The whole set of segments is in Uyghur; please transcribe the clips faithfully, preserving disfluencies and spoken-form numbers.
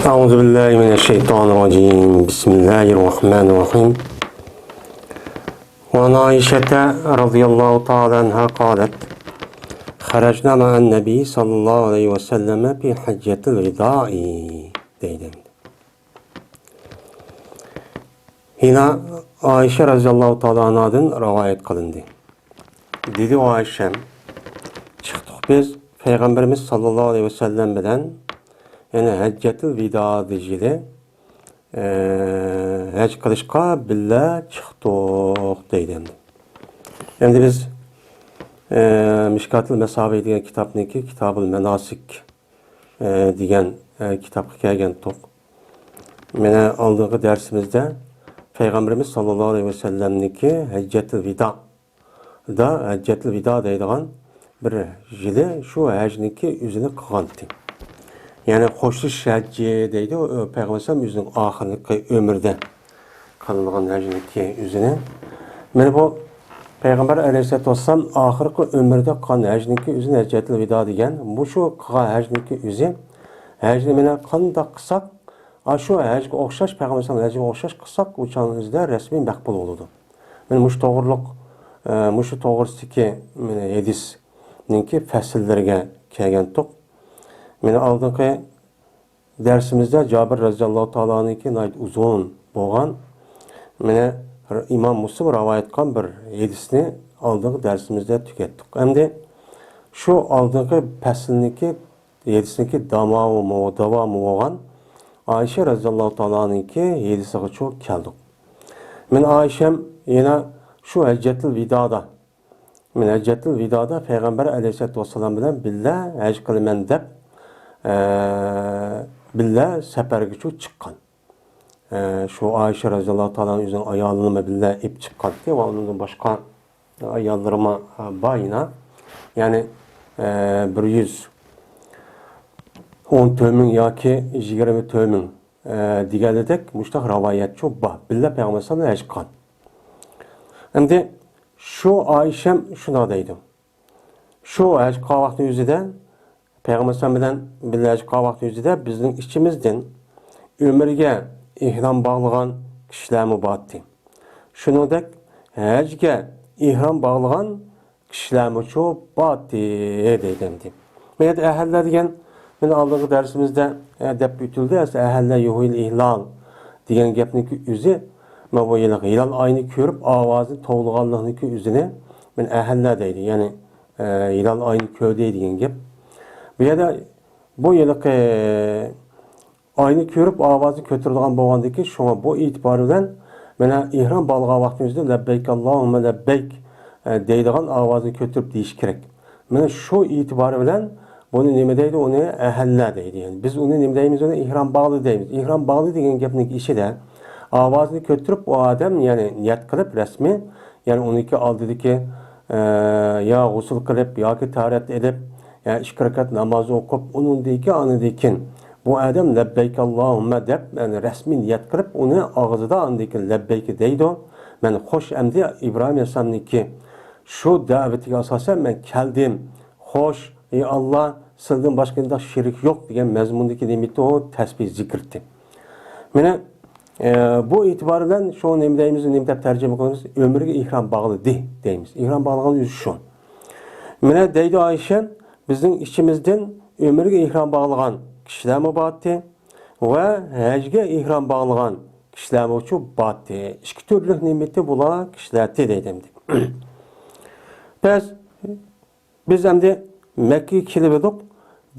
أعوذ بالله من الشيطان الرجيم. بسم الله الرحمن الرحيم. وعن عائشة رضي الله تعالى عنها قالت: خرجنا مع النبي صلى الله عليه وسلم في حجة الوداع دەيدۇ. يەنە ئائىشە رەزىياللاھۇ تائالا ئەنھادىن رىۋايەت قىلىندى. دېدى ئۇ ئائىشەم: چىقتۇق بىز پەيغەمبىرىمىز ساللاللاھۇ ئەلەيھى ۋەسەللەم بىلەن، يەنى ھەججەتۇل ۋىدا يىلى، ئە، ھەج قىلىشقا بىللە چىقتۇق دەيدۇ ئەمدى. ئەمدى بىز، ئە، مىشكاتۇل مەسابىھ دېگەن كىتابنىكى كىتابۇل مەناسىك، ئە، دېگەن، ئە، كىتابقا كەلگەنتۇق. مانا ئالدىنقى دەرسىمىزدە پەيغەمبىرىمىز ساللاللاھۇ ئەلەيھى ۋەسەللەمنىكى ھەججەتۇل ۋىدا دا، ھەججەتۇل ۋىدا دەيدىغان بىر يىلى شۇ ھەجنىكى ئۆزىنى قىلغانتى. يەنى خوشلىشىش ھەججى دەيدۇ، پەيغەمبەر ئەلەيھىسسالام ئۆزىنىڭ ئاخىرقى ئۆمرىدە قىلىنغان ھەجنىكى ئۆزىنى. مانا بۇ پەيغەمبەر ئەلەيھىسسالاتۇ ۋەسسالام ئاخىرقى ئۆمرىدە قىلغان ھەجنىكى ئۆزىنى ھەججەتۇل ۋىدا دېگەن. مۇشۇ قىلغان ھەجنىكى ئۆزى، ھەجنى مانا قانداق قىلساق، ئاشۇ ھەجگە ئوخشاش، پەيغەمبەر ئەلەيھىسسالام ھەجگە ئوخشاش قىلساق، ئۇ چاغنىڭ ئۆزىدە رەسمىي مەقبۇل بولىدۇ. مانا مۇشۇ توغرىلىق، ئە، مۇشۇ توغرىسىدىكى مانا ھەدىسنىڭكى پەسىللىرىگە كەلگەنتۇق. مانا ئالدىنقى دەرسىمىزدە جابىر رەزىياللاھۇ تائالانىڭكى ناھايىتى ئۇزۇن بولغان، مانا ئىمام مۇسلىم رىۋايەت قىلغان بىر ھەدىسنى ئالدىنقى دەرسىمىزدە تۈگەتتۇق. ئەمدى شۇ ئالدىنقى پەسىلنىڭكى ھەدىسنىڭكى داۋامى، داۋامى بولغان ئائىشە رەزىياللاھۇ تائالانىڭكى ھەدىسىغىچۇ كەلدۇق. مانا ئائىشەم يەنە شۇ ھەججەتۇل ۋىدادا، مانا ھەججەتۇل ۋىدادا پەيغەمبەر ئەلەيھىسسالاتۇ ۋەسسالام بىلەن بىللە ھەج قىلىمەن دەپ، ئە، بىللە سەپەرگىچۇ چىققان. ئە، شۇ ئائىشە رەزىياللاھۇ تائالا ئۆزىنىڭ ئايالىنىمۇ بىللە ئېلىپ چىققانتى ۋە ئۇنىڭدىن باشقا ئاياللىرىمۇ، ئە، بار يەنە. يەنى، ئە، بىر يۈز ئون تۆت مىڭ ياكى يىگىرمە تۆت مىڭ، ئە، دېگەنلىدەك مۇشۇنداق رىۋايەتچۇ بار. بىللە پەيغەمبەر ئەلەيھىسسالام ھەج قىلغان. ئەمدى شۇ ئائىشەم شۇنداق دەيدۇ. شۇ ھەج قىلغان ۋاقتى ئۆزىدە، پەيغەمبەر ئەلەيھىسسالام بىلەن بىللە ھەج قىلغان ۋاقتى ئۆزىدە بىزنىڭ ئىچىمىزدىن ئۆمرىگە ئېھرام باغلىغان كىشىلەرمۇ بارتى. شۇنىڭدەك ھەجگە ئېھرام باغلىغان كىشىلەرمۇچۇ بارتى دەيدۇ ئەمدى. بۇ يەردە ئەھەللە دېگەن، مانا ئالدىنقى دەرسىمىزدە، ئە، دەپ ئۆتۈلدى. ئەسلى ئەھەللە يۇھىل ئىھلال دېگەن گەپنىڭكى ئۆزى، مانا بۇ يىللىق ھىلال ئاينى كۆرۈپ ئاۋازىنى توۋلىغانلىقنىڭكى ئۆزىنى مانا ئەھەللە دەيدۇ. يەنى، ئە، ھىلال ئاينى كۆردى دېگەن گەپ. بۇ يەردە بۇ يىلقى ئاينى كۆرۈپ ئاۋازنى كۆتۈرىدىغان بولغاندىكىن، شۇڭا بۇ ئېتىبارى بىلەن مانا ئېھرام باغلىغان ۋاقتىمىزدا لەببەيك ئاللاھۇممە لەببەيك، ئە، دەيدىغان ئاۋازنى كۆتۈرۈپ دېيىش كېرەك. مانا شۇ ئېتىبارى بىلەن بۇنى نېمە دەيدۇ؟ ئۇنى ئەھەللە دەيدۇ. يەنى بىز ئۇنى نېمە دەيمىز؟ ئۇنى ئېھرام باغلىدى دەيمىز. ئېھرام باغلىدى دېگەن گەپنىڭ ئىچىدە ئاۋازنى كۆتۈرۈپ ئۇ ئادەم، يەنى نىيەت قىلىپ رەسمىي، يەنى ئۇنىڭكى ئالدىدىكى، ئە، يا غۇسۇل قىلىپ ياكى تاھارەت ئېلىپ، يا ئىككى رەكەت ناماز ئوقۇپ، ئۇنىڭدىن كېيىن، ئاندىن كېيىن بۇ ئادەم لەببەيك ئاللاھۇممە دەپ، يەنى رەسمىي نىيەت قىلىپ، ئۇنى ئاغزىدا ئاندىن كېيىن لەببەيك دەيدۇ. مەن خوش ئەمدى ئىبراھىم ئەلەيھىسسالامنىڭكى شۇ دەۋىتىگە ئاساسەن مەن كەلدىم. خوش، ئەي ئاللا، سىلىدىن باشقا ئىنداق شېرىك يوق دېگەن مەزمۇندىكى نېمىتى ئۇ تەسبىھ زىكرىتى. مانا، ئە، بۇ ئېتىبار بىلەن شۇ نېمە دەيمىز، نېمە دەپ تەرجىمە قىلىمىز؟ ئۆمرىگە ئېھرام باغلىدى دەيمىز. ئېھرام باغلىغان ئۆزى شۇ. مانا دەيدۇ ئائىشە، بىزنىڭ ئىچىمىزدىن ئۆمرىگە ئېھرام باغلىغان كىشىلەرمۇ بارتى ۋە ھەجگە ئېھرام باغلىغان كىشىلەرمۇچۇ بارتى. ئىككى تۈرلۈك نېمىتى بۇلار كىشىلەرتى دەيدۇ ئەمدى. بەس، بىز ئەمدى مەككىگە كېلىۋىدۇق،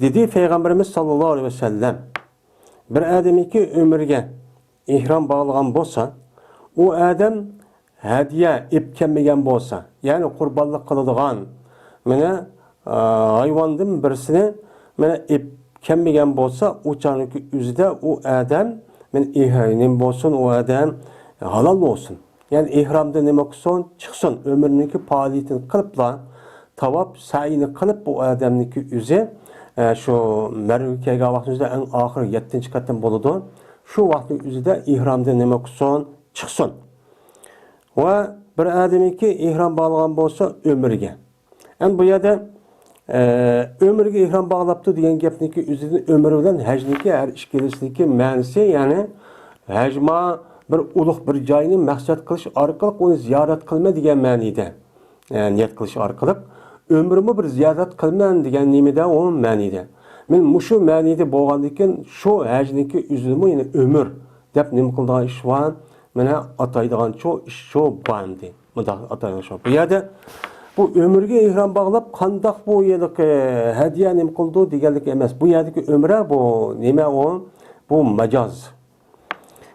دېدى پەيغەمبىرىمىز ساللاللاھۇ ئەلەيھى ۋەسەللەم. بىر ئادەمنىڭكى ئۆمرىگە ئېھرام باغلىغان بولسا، ئۇ ئادەم ھەدىيە ئېلىپ كەلمىگەن بولسا، يەنى قۇربانلىق قىلىدىغان، مانا، ئا، ھايۋاندىن بىرسىنى، مانا، ئېلىپ كەلمىگەن بولسا، ئۇ چاغنىڭكى ئۆزىدە ئۇ ئادەم، مانا، ئېھ-، نېمە بولسۇن، ئۇ ئادەم ھالال بولسۇن. يەنى ئېھرامدا نېمە قىلسۇن؟ چىقسۇن. ئۆمرىنىڭكى پائالىيىتىنى قىلىپلا، تاۋاپ، سەئينى قىلىپ، بۇ ئادەمنىڭكى ئۆزى، ئە، شۇ مەرۋىگە كەلگەن ۋاقتىمىزدا ئەڭ ئاخىرى يەتتىنچى قېتىم بولىدۇ. شۇ ۋاقىتنىڭ ئۆزىدە ئېھرامدا نېمە قىلسۇن؟ چىقسۇن. ۋە بىر ئادەمكى ئېھرام باغلىغان بولسا ئۆمرىگە. ئەمدى بۇ يەردە، ئە، ئۆمرىگە ئېھرام باغلاپتۇ دېگەن گەپنىڭكى ئۆزىدىن ئۆمرە بىلەن ھەجنىڭكى ھەر ئىككىلىسىنىڭكى مەنىسى، يەنى ھەجما بىر ئۇلۇغ بىر جاينى مەقسەت قىلىش ئارقىلىق ئۇنى زىيارەت قىلىمەن دېگەن مەنىدە، ئە، نىيەت قىلىش ئارقىلىق ئۆمرىمۇ بىر زىيارەت قىلىمەن دېگەن نېمىدە ئۇ مەنىدە. مەن مۇشۇ مەنىدە بولغاندىكىن شۇ ھەجنىڭكى ئۆزىدىمۇ يەنە ئۆمۈر دەپ نېمە قىلىدىغان ئىش بار؟ مانا ئاتايدىغان شۇ ئىش شۇ بار ئەمدى. مۇنداق ئاتايدىغان شۇ. بۇ يەردە بۇ ئۆمرىگە ئېھرام باغلاپ، قانداق بۇ ھېلىقى ھەدىيە نېمە قىلىدۇ دېگەنلىك ئەمەس. بۇ يەردىكى ئۆمرە بۇ نېمە ئۇ؟ بۇ ماجاز.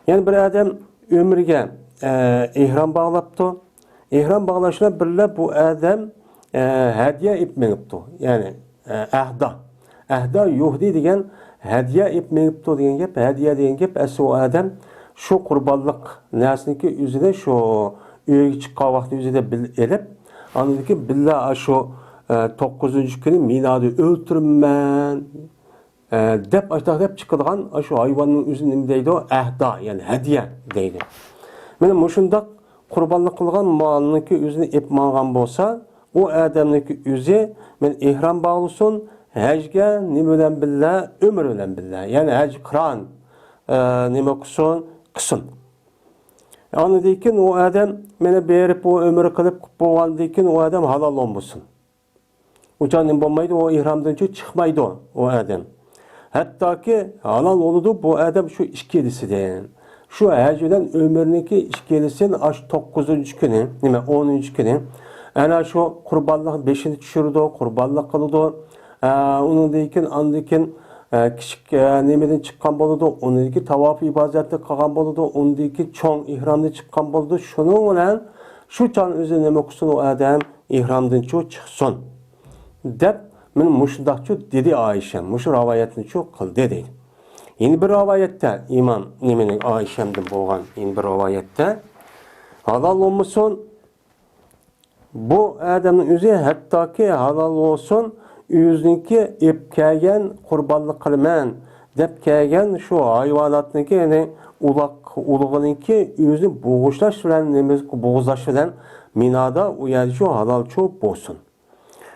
يەنى بىر ئادەم ئۆمرىگە، ئە، ئېھرام باغلاپتۇ. ئېھرام باغلاش بىلەن بىرلە بۇ ئادەم، ئە، ھەدىيە ئېلىپ مېڭىپتۇ. يەنى، ئە، ئەھدا. ئەھدا يۇھدى دېگەن ھەدىيە ئېلىپ مېڭىپتۇ دېگەن گەپ. ھەدىيە دېگەن گەپ ئەسلى ئۇ ئادەم شۇ قۇربانلىق نەرسىنىڭكى ئۆزىدە شۇ ئۆيگە چىققان ۋاقتى ئۆزىدە بىل ئېلىپ، ئاندىن كېيىن بىللە شۇ، ئە، توققۇزىنچى كۈنى مىنادا ئۆلتۈرىمەن، ئە، دەپ ئاشۇنداق دەپ چىقىدىغان شۇ ھايۋاننىڭ ئۆزىنى نېمە دەيدۇ؟ ئەھدا، يەنى ھەدىيە دەيدۇ. مانا مۇشۇنداق قۇربانلىق قىلغان مالنىڭكى ئۆزىنى ئېلىپ ماڭغان بولسا، ئۇ ئادەمنىڭكى ئۆزى مانا ئېھرام باغلىسۇن، ھەجگە نېمە بىلەن بىللە؟ ئۆمرە بىلەن بىللە. يەنى ھەج قىران، ئە، نېمە قىلسۇن؟ قىلسۇن. ئاندىن كېيىن ئۇ ئادەم مانا بېرىپ ئۇ ئۆمرە قىلىپ بولغاندىن كېيىن ئۇ ئادەم ھالال بولمىسۇن. ئۇچان نېمە بولمايدۇ، ئۇ ئېھرامدىنچۇ چىقمايدۇ ئۇ ئادەم. ھەتتاكى ھالال بولىدۇ بۇ ئادەم شۇ ئىككىلىسىدىن. شۇ ھەج بىلەن ئۆمرىنىڭكى ئىككىلىسىدىن ئاشۇ توققۇزىنچى كۈنى، نېمە، ئونىنچى كۈنى ئەنە شۇ قۇربانلىق بېشىنى چۈشۈرىدۇ، قۇربانلىق قىلىدۇ. ئە، ئۇنىڭدىن كېيىن، ئاندىن كېيىن، ئە، كىچىك، ئە، نېمىدىن چىققان بولىدۇ، ئۇنىڭدىن كېيىن تاۋاپ ئىپازەتنى قىلغان بولىدۇ، ئۇنىڭدىن كېيىن چوڭ ئېھرامدىن چىققان بولىدۇ. شۇنىڭ بىلەن شۇ چاغ ئۆزى نېمە قىلسۇن ئۇ ئادەم؟ ئېھرامدىنچۇ چىقسۇن دەپ، مانا مۇشۇنداقچۇ دېدى ئائىشەم، مۇشۇ رىۋايەتنىچۇ قىلدى دەيدۇ. يەنە بىر رىۋايەتتە ئىمام نېمىنىڭ، ئائىشەمدىن بولغان يەنە بىر رىۋايەتتە، ھالال بولمىسۇن، بۇ ئادەمنىڭ ئۆزى ھەتتاكى ھالال بولسۇن، ئۆزىنىڭكى ئېلىپ كەلگەن قۇربانلىق قىلىمەن دەپ كەلگەن شۇ ھايۋاناتنىڭكى، يەنى ئۇلاق، ئۇلۇغىنىڭكى ئۆزىنى بوغۇشلاش بىلەن، نېمە، بوغۇزلاش بىلەن مىنادا ئۇ يەردە شۇ ھالالچۇ بولسۇن.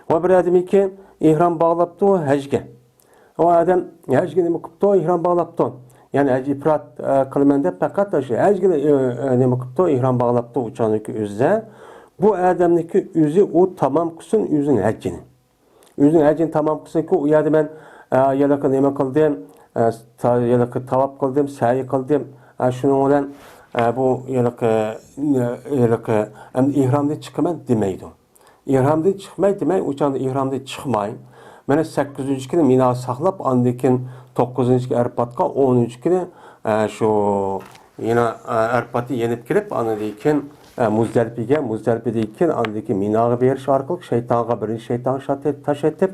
ۋە بىر ئادەمكى ئېھرام باغلاپتۇ ھەجگە. ئۇ ئادەم ھەجگە نېمە قىپتۇ؟ ئېھرام باغلاپتۇ. يەنى ھەج ئىپرات، ئە، قىلىمەن دەپ پەقەت شۇ ھەجگىلا، ئە، ئە، نېمە قىپتۇ؟ ئېھرام باغلاپتۇ. ئۇچانىكى ئۆزى. بۇ ئادەمنىكى ئۆزى ئۇ تامام قىلسۇن ئۆزىنىڭ ھەججىنى. ئۆزىنىڭ ھەججىنى تامام قىلسۇنكى، ئۇ يەردە مەن، ئە، ھېلىقى نېمە قىلدىم، ئە، تا-، ھېلىقى تاۋاپ قىلدىم، سەي قىلدىم. ئە، شۇنىڭ بىلەن، ئە، بۇ ھېلىقى، ھېلىقى ئەمدى ئېھرامدىن چىقىمەن دېمەيدۇ. ئېھرامدىن چىقماي دېمەي، ئۇ چاغدا ئېھرامدىن چىقماي، مانا سەككىزىنچى كۈنى مىنا ساقلاپ، ئاندىن كېيىن توققۇزىنچى كۈنى ئەرپاتقا، ئونىنچى كۈنى، ئە، شۇ يەنە، ئە، ئەرپاتنى يېنىپ كېلىپ، ئاندىن كېيىن، ئە، مۇزدەلىپىگە، مۇزدەلىپىدىن كېيىن ئاندىن كېيىن مىناغا بېرىش ئارقىلىق شەيتانغا بىرىنچى شەيتانغا شات-، تاش ئېتىپ،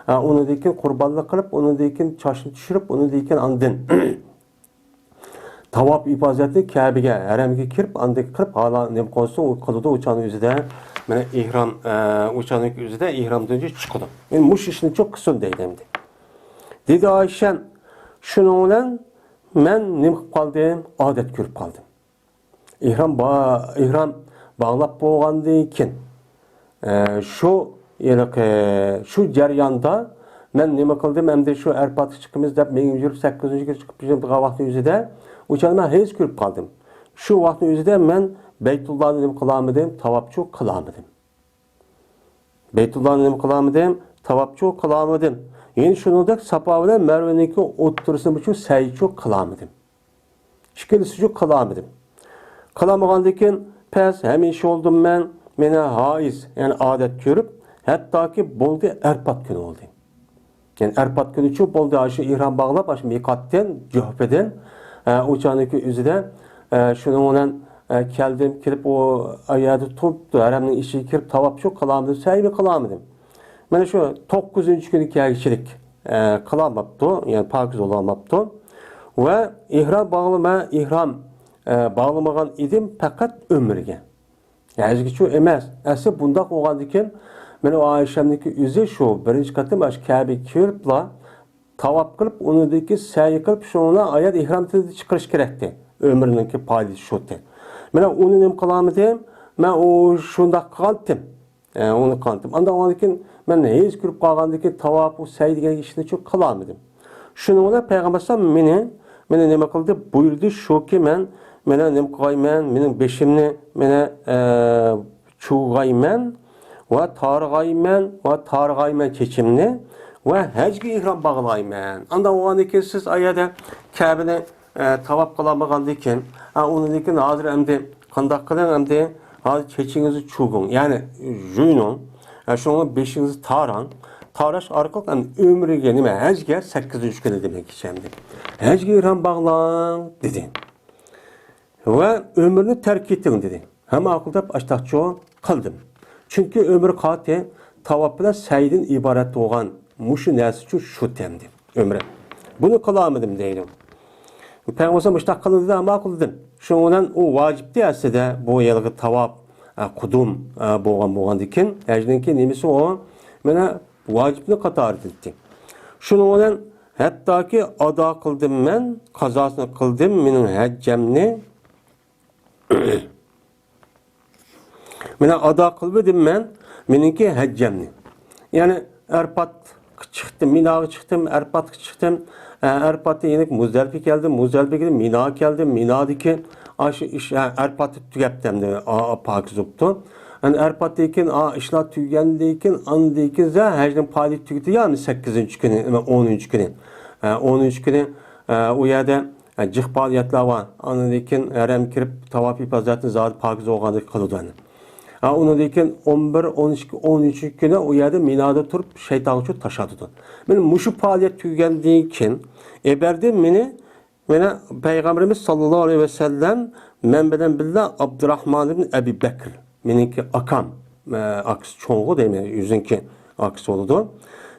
ئە، ئۇنىڭدىن كېيىن قۇربانلىق قىلىپ، ئۇنىڭدىن كېيىن چاچنى چۈشۈرۈپ، ئۇنىڭدىن كېيىن ئاندىن تاۋاپ ئىپازەتنى كەبىگە، ھەرەمگە كىرىپ، ئاندىن قىلىپ، ھالا نېمە قىلسۇن، ئۇ قىلىدۇ، ئۇچانىڭ ئۆزىدە، مانا ئېھرام، ئە، ئۇچانىڭ ئۆزىدە ئېھرامدىن چىقىدۇ. ئەمدى مۇشۇ ئىشنى چوق قىلسۇن دەيدۇ ئەمدى. دېدى ئائىشەم، شۇنىڭ بىلەن مەن نېمە قىلىپ قالدىم؟ ئادەت كۆرۈپ قالدىم. ئېھرام با-، ئېھرام باغلاپ بولغاندىن كېيىن، ئە، شۇ ھېلىقى، شۇ جەرياندا مەن نېمە قىلدىم، ئەمدى شۇ ئەرپاتقا چىقىمىز دەپ مېڭىپ يۈرۈپ، سەككىزىنچى كۈنى چىقىپ بېرىدىغان ۋاقىتنىڭ ئۆزىدە، ئۇ چاغدا مەن ھېس كۆرۈپ قالدىم. شۇ ۋاقىتنىڭ ئۆزىدە مەن بەيتۇللانى نېمە قىلالمىدىم، تاۋاپچۇ قىلالمىدىم. بەيتۇللانى نېمە قىلالمىدىم، تاۋاپچۇ قىلالمىدىم. يەنە شۇنىڭدەك ساپا بىلەن مەرۋىنىڭكى ئوتتۇرىسىنىچۇ سەيچۇ قىلالمىدىم. ئىككىلىسىچۇ قىلالمىدىم. قىلالمىغاندىن كېيىن پەس ھەمىشە بولدۇم مەن، مېنى ھائىز، يەنى ئادەت كۆرۈپ، ھەتتاكى بولدى ئەرپات كۈنى بولدى. يەنى ئەرپات كۈنىچۇ بولدى، ئاشۇ ئېھرام باغلاپ، ئاشۇ مىقاتتىن، جۇھپىدىن، ئە، ئۇ چاغنىڭكى ئۆزىدە، ئە، شۇنىڭ بىلەن، ئە، كەلدىم، كېلىپ ئۇ يەردە تۇرۇپتۇ، ھەرەمنىڭ ئىچىگە كىرىپ تاۋاپچۇ قىلالمىدىم، سەيمۇ قىلالمىدىم. مانا شۇ توققۇزىنچى كۈنى كەلگۈچىلىك، ئە، قىلالماپتۇ، يەنى پاكىز بولالماپتۇ. ۋە ئېھرام باغلىما-، ئېھرام، ئە، باغلىمىغان ئىدىم پەقەت ئۆمرىگە. ھەجگىچۇ ئەمەس. ئەسلى بۇنداق بولغاندىكىن، مانا ئائىشەمنىڭكى ئۆزى شۇ بىرىنچى قېتىم ئاشۇ كەبىگە كىرىپلا تاۋاپ قىلىپ، ئۇنىڭدىن كېيىن سەي قىلىپ، شۇنىڭ بىلەن ئايەت ئېھرام تىلىدا چىقىرىش كېرەكتى. ئۆمرىنىڭكى پائىدىسى شۇتى. مانا ئۇنى نېمە قىلالمىدىم؟ مەن ئۇ شۇنداق قىلغانتىم. ئە، ئۇنى قىلغانتىم. ئاندىن ئاندىن كېيىن مەن ھېس كۆرۈپ قالغاندىكىن تاۋاپۇ سەي دېگەن ئىشنىچۇ قىلالمىدىم. شۇنىڭ بىلەن پەيغەمبەر ئەلەيھىسسالام مېنى، مېنى نېمە قىلدى؟ بۇيرۇدى، شۇكى مەن، مانا نېمە قىلغايمەن، مېنىڭ بېشىمنى، مانا، ئە، چۇۋۇغايمەن ۋە تارىغايمەن ۋە تارىغايمەن چېچىمنى ۋە ھەجگە ئېھرام باغلايمەن. ئانداق بولغاندىن كېيىن سىز ئايەردە كەبىنى ئە، تاۋاپ قىلالمىغاندىن كېيىن، ئە، ئۇنىڭدىن كېيىن ھازىر ئەمدى قانداق قىلىڭ ئەمدى؟ ھازىر چېچىڭىزنى چۇۋۇڭ، يەنى يۇيۇنۇڭ. ئە، شۇڭا بېشىڭىزنى تاراڭ. تاراش ئارقىلىق ئەمدى ئۆمرىگە، نېمە، ھەجگە سەككىزىنچى كۈنى دېمەكچى ئەمدى. ھەجگە ئېھرام باغلاڭ، دېدى. ۋە ئۆمرىنى تەرك ئېتىڭ، دېدى. ھە، ماقۇل دەپ ئاشتاقچۇ قىلدىم. چۈنكى ئۆمرى قاتى تاۋاپ بىلەن سەيدىن ئىبارەت بولغان مۇشۇ نەرسىچۇ شۇ تەمدى ئۆمرى. بۇنى قىلالمىدىم دەيدۇ. پەيغەمبەر مۇشتاق قىلدى دە، ماقۇل دېدىم. شۇنىڭ بىلەن ئۇ ۋاجىپتى ئەسلىدە بۇ يىلقى تاۋاپ، ئە، قۇدۇم، ئە، بولغان، بولغاندىكىن، ھەجنىڭكى نېمىسى ئۇ؟ مانا ۋاجىپنى قاتارىدا دېدى. شۇنىڭ بىلەن ھەتتاكى ئادا قىلدىم مەن، قازاسىنى قىلدىم مېنىڭ ھەججەمنى. مانا ئادا قىلىۋىدىم مەن مېنىڭكى ھەججەمنى. يەنى ئەرپاتقا چىقتىم، مىناغا چىقتىم، ئەرپاتقا چىقتىم. ئە، ئەرپاتتا يەنە مۇزدەلىپە كەلدىم، مۇزدەلىپە كېلىپ مىناغا كەلدىم، مىنادىكى ئاشۇ ئىش، ئە، ئەرپاتتا تۈگەپتۇ ئەمدى، ئا، ئا، پاكىز بوپتۇ. ئەمدى ئەرپاتتىن كېيىن، ئا، ئىشلار تۈگىگەندىن كېيىن، ئاندىن كېيىن زە ھەجنىڭ پائالىيىتى تۈگىدى يا، ئەمدى سەككىزىنچى كۈنى، ئون ئۈچىنچى كۈنى. ئە، ئون ئۈچىنچى كۈنى، ئە، ئۇ يەردە ئە، جىق پائالىيەتلەر بار. ئاندىن كېيىن ھەرەمگە كىرىپ تاۋاپ ئىپادىسىنى زادى پاكىز بولغاندەك قىلىدۇ ئەنە. ھە، ئۇنىڭدىن كېيىن ئون بىر، ئون ئىككى، ئون ئۈچىنچى كۈنى ئۇ يەردە مىنادا تۇرۇپ شەيتانغا چۇ تاش ئاتىدۇ. مانا مۇشۇ پائالىيەت تۈگىگەندىن كېيىن ئەبەردى مېنى، مانا پەيغەمبىرىمىز ساللاللاھۇ ئەلەيھى ۋەسەللەم مەن بىلەن بىللە ئابدۇراھمان ئىبن ئەبى بەكر. مېنىڭكى ئاكام، ئە، ئاكىسى چوڭغۇ دەيمەن، ئۆزىنىڭكى ئاكىسى بولىدۇ.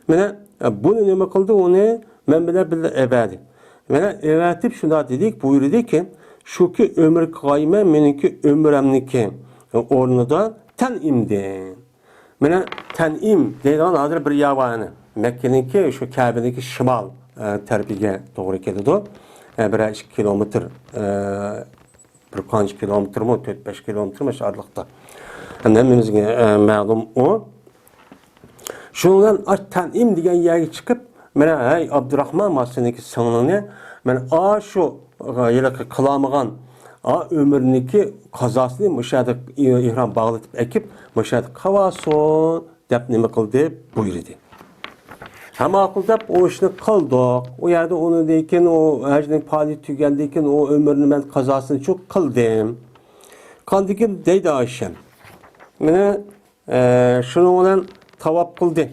مانا، ئە، بۇنى نېمە قىلدى؟ ئۇنى مەن بىلەن بىللە ئەۋەتتى. مانا ئەۋەتىپ شۇنداق دېدىكى، بۇيرۇدىكى، شۇكى ئۆمرى قايمە مېنىڭكى ئۆمرەمنىكى ئورنىدا تەنئىمدىن. مانا تەنئىم دەيدىغان ھازىر بىر يەر بار ئەنە. مەككىنىڭكى شۇ كەبىنىڭكى شىمال، ئە، تەرىپىگە توغرا كېلىدۇ. ئە، بىرەر ئىككى كىلومېتىر، ئە، بىر قانچە كىلومېتىرمۇ، تۆت بەش كىلومېتىرمۇ شۇ ئارىلىقتا. ھەممىمىزگە، ئە، مەلۇم ئۇ. شۇنىڭ بىلەن ئاش تەنئىم دېگەن يەرگە چىقىپ، مانا، ھەي، ئابدۇراھمان، مانا سېنىڭكى سىڭلىڭنى، مانا، ئاشۇ ھېلىقى قىلالمىغان، ئا، ئۆمرىنىڭكى قازاسىنى مۇشۇ يەردە ئېھرام باغلىتىپ ئەكىپ، مۇشۇ يەردە قىلىۋالسۇن، دەپ نېمە قىلدى؟ بۇيرۇدى. ھە، ماقۇل دەپ ئۇ ئىشنى قىلدۇق. ئۇ يەردە ئۇنىڭدىن كېيىن، ئۇ ھەجنىڭ پائالىيىتى تۈگىگەندىن كېيىن، ئۇ ئۆمرىنى مەن قازاسىنى چۇ قىلدىم. قاندىن كېيىن دەيدۇ ئايشەم. مانا، ئە، شۇنىڭ بىلەن تاۋاپ قىلدى.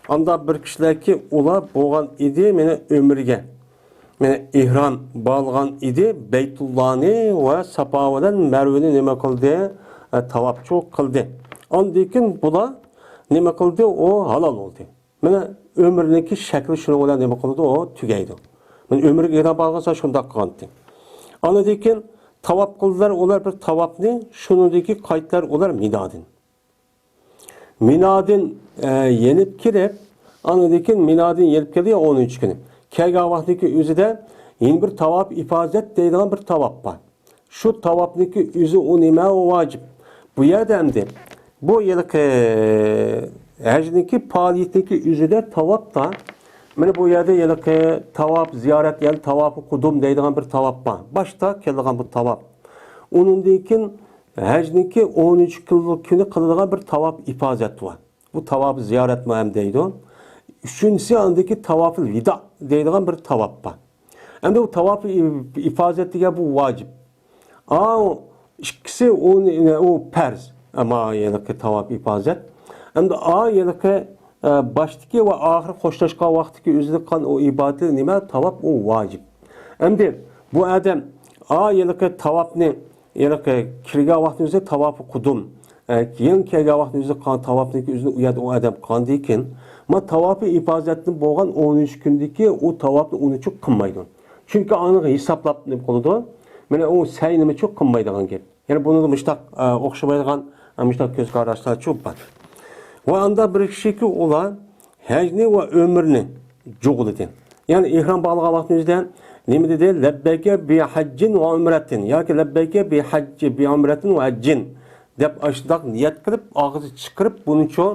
ئاندا بىر كىشىلەركى ئۇلار بولغان ئىدى، مانا ئۆمرىگە. مانا ئېھرام باغلىغان ئىدى، بەيتۇللانى ۋە ساپا بىلەن مەرۋىنى نېمە قىلدى؟ ئە، تاۋاپچۇ قىلدى. ئاندىن كېيىن بۇلار نېمە قىلدى؟ ئۇ ھالال بولدى. مانا ئۆمرىنىڭكى شەكلى شۇنىڭ بىلەن نېمە قىلىدۇ؟ ئۇ تۈگەيدۇ. مانا ئۆمرىگە ئېھرام باغلىغان سان شۇنداق قىلغانتى. ئاندىن كېيىن تاۋاپ قىلدىلار ئۇلار بىر تاۋاپنى، شۇنىڭدىن كېيىن قايتتىلار ئۇلار مىنادىن. مىنادىن، ئە، يېنىپ كېلىپ، ئاندىن كېيىن مىنادىن يېنىپ كېلىدۇ يا ئون ئۈچىنچى كۈنى. كەلگەن ۋاقتىدىكى ئۆزىدە يەنە بىر تاۋاپ ئىپازەت دەيدىغان بىر تاۋاپ بار. شۇ تاۋاپنىڭكى ئۆزى ئۇ نېمە؟ ئۇ ۋاجىپ. بۇ يەردە ئەمدى بۇ ھېلىقى ھەجنىڭكى پائالىيىتىنىڭكى ئۆزىدە تاۋاپتا، مانا بۇ يەردە ھېلىقى تاۋاپ زىيارەت، يەنى تاۋاپى قۇدۇم دەيدىغان بىر تاۋاپ بار. باشتا كېلىدىغان بۇ تاۋاپ. ئۇنىڭدىن كېيىن ھەجنىڭكى ئون ئۈچىنچى كۈنى قىلىدىغان بىر تاۋاپ ئىپازەت بار. بۇ تاۋاپى زىيارەتمۇ ھەم دەيدۇ. ئۈچىنچىسى ئاندىكى تاۋاپىل ۋىدا دەيدىغان بىر تاۋاپ بار. ئەمدى بۇ تاۋاپى ئىپازەت دېگەن بۇ ۋاجىپ. ئا، ئىككىسى ئۇ، ئۇ پەرز. ئەمما ھېلىقى تاۋاپ ئىپازەت. ئەمدى ئا، ھېلىقى، ئە، باشتىكى ۋە ئاخىرى خوشلاشقان ۋاقتىدىكى ئۆزىدە قىلغان ئۇ ئىبادىتى نېمە؟ تاۋاپ ئۇ ۋاجىپ. ئەمدى بۇ ئادەم ئا، ھېلىقى تاۋاپنى ھېلىقى كىرگەن ۋاقتىنىڭ ئۆزىدە تاۋاپى قۇدۇم. ئە، كېيىن كەلگەن ۋاقتىنىڭ ئۆزىدە قىلغان تاۋاپنىڭكى ئۆزىنى ئۇ يەردە ئۇ ئادەم قىلغاندىن كېيىن، ما تاۋاپى ئىپازەتتىن بولغان ئون ئۈچ كۈندىكى ئۇ تاۋاپنى ئۇنىچۇ قىلمايدۇ. چۈنكى ئاڭا ھېسابلاپ نېمە قىلىدۇ؟ مانا ئۇ سەي نېمىچۇ قىلمايدىغان گەپ. يەنى بۇنىڭدا مۇشتاق، ئە، ئوخشىمايدىغان، ئە، مۇشتاق كۆز قاراشلارچۇ بار. ۋە ئاندا بىر كىشىكى ئۇلار ھەجنى ۋە ئۆمرىنى جۇغلىدى. يەنى ئېھرام باغلىغان ۋاقتىنىڭ ئۆزىدە نېمە دېدى؟ لەببەيكە بىھەججىن ۋە ئۆمرەتىن ياكى لەببەيكە بىھەججى بىئۆمرەتىن ۋە ھەججىن دەپ ئاشۇنداق نىيەت قىلىپ، ئاغزى چىقىرىپ، بۇنىچۇ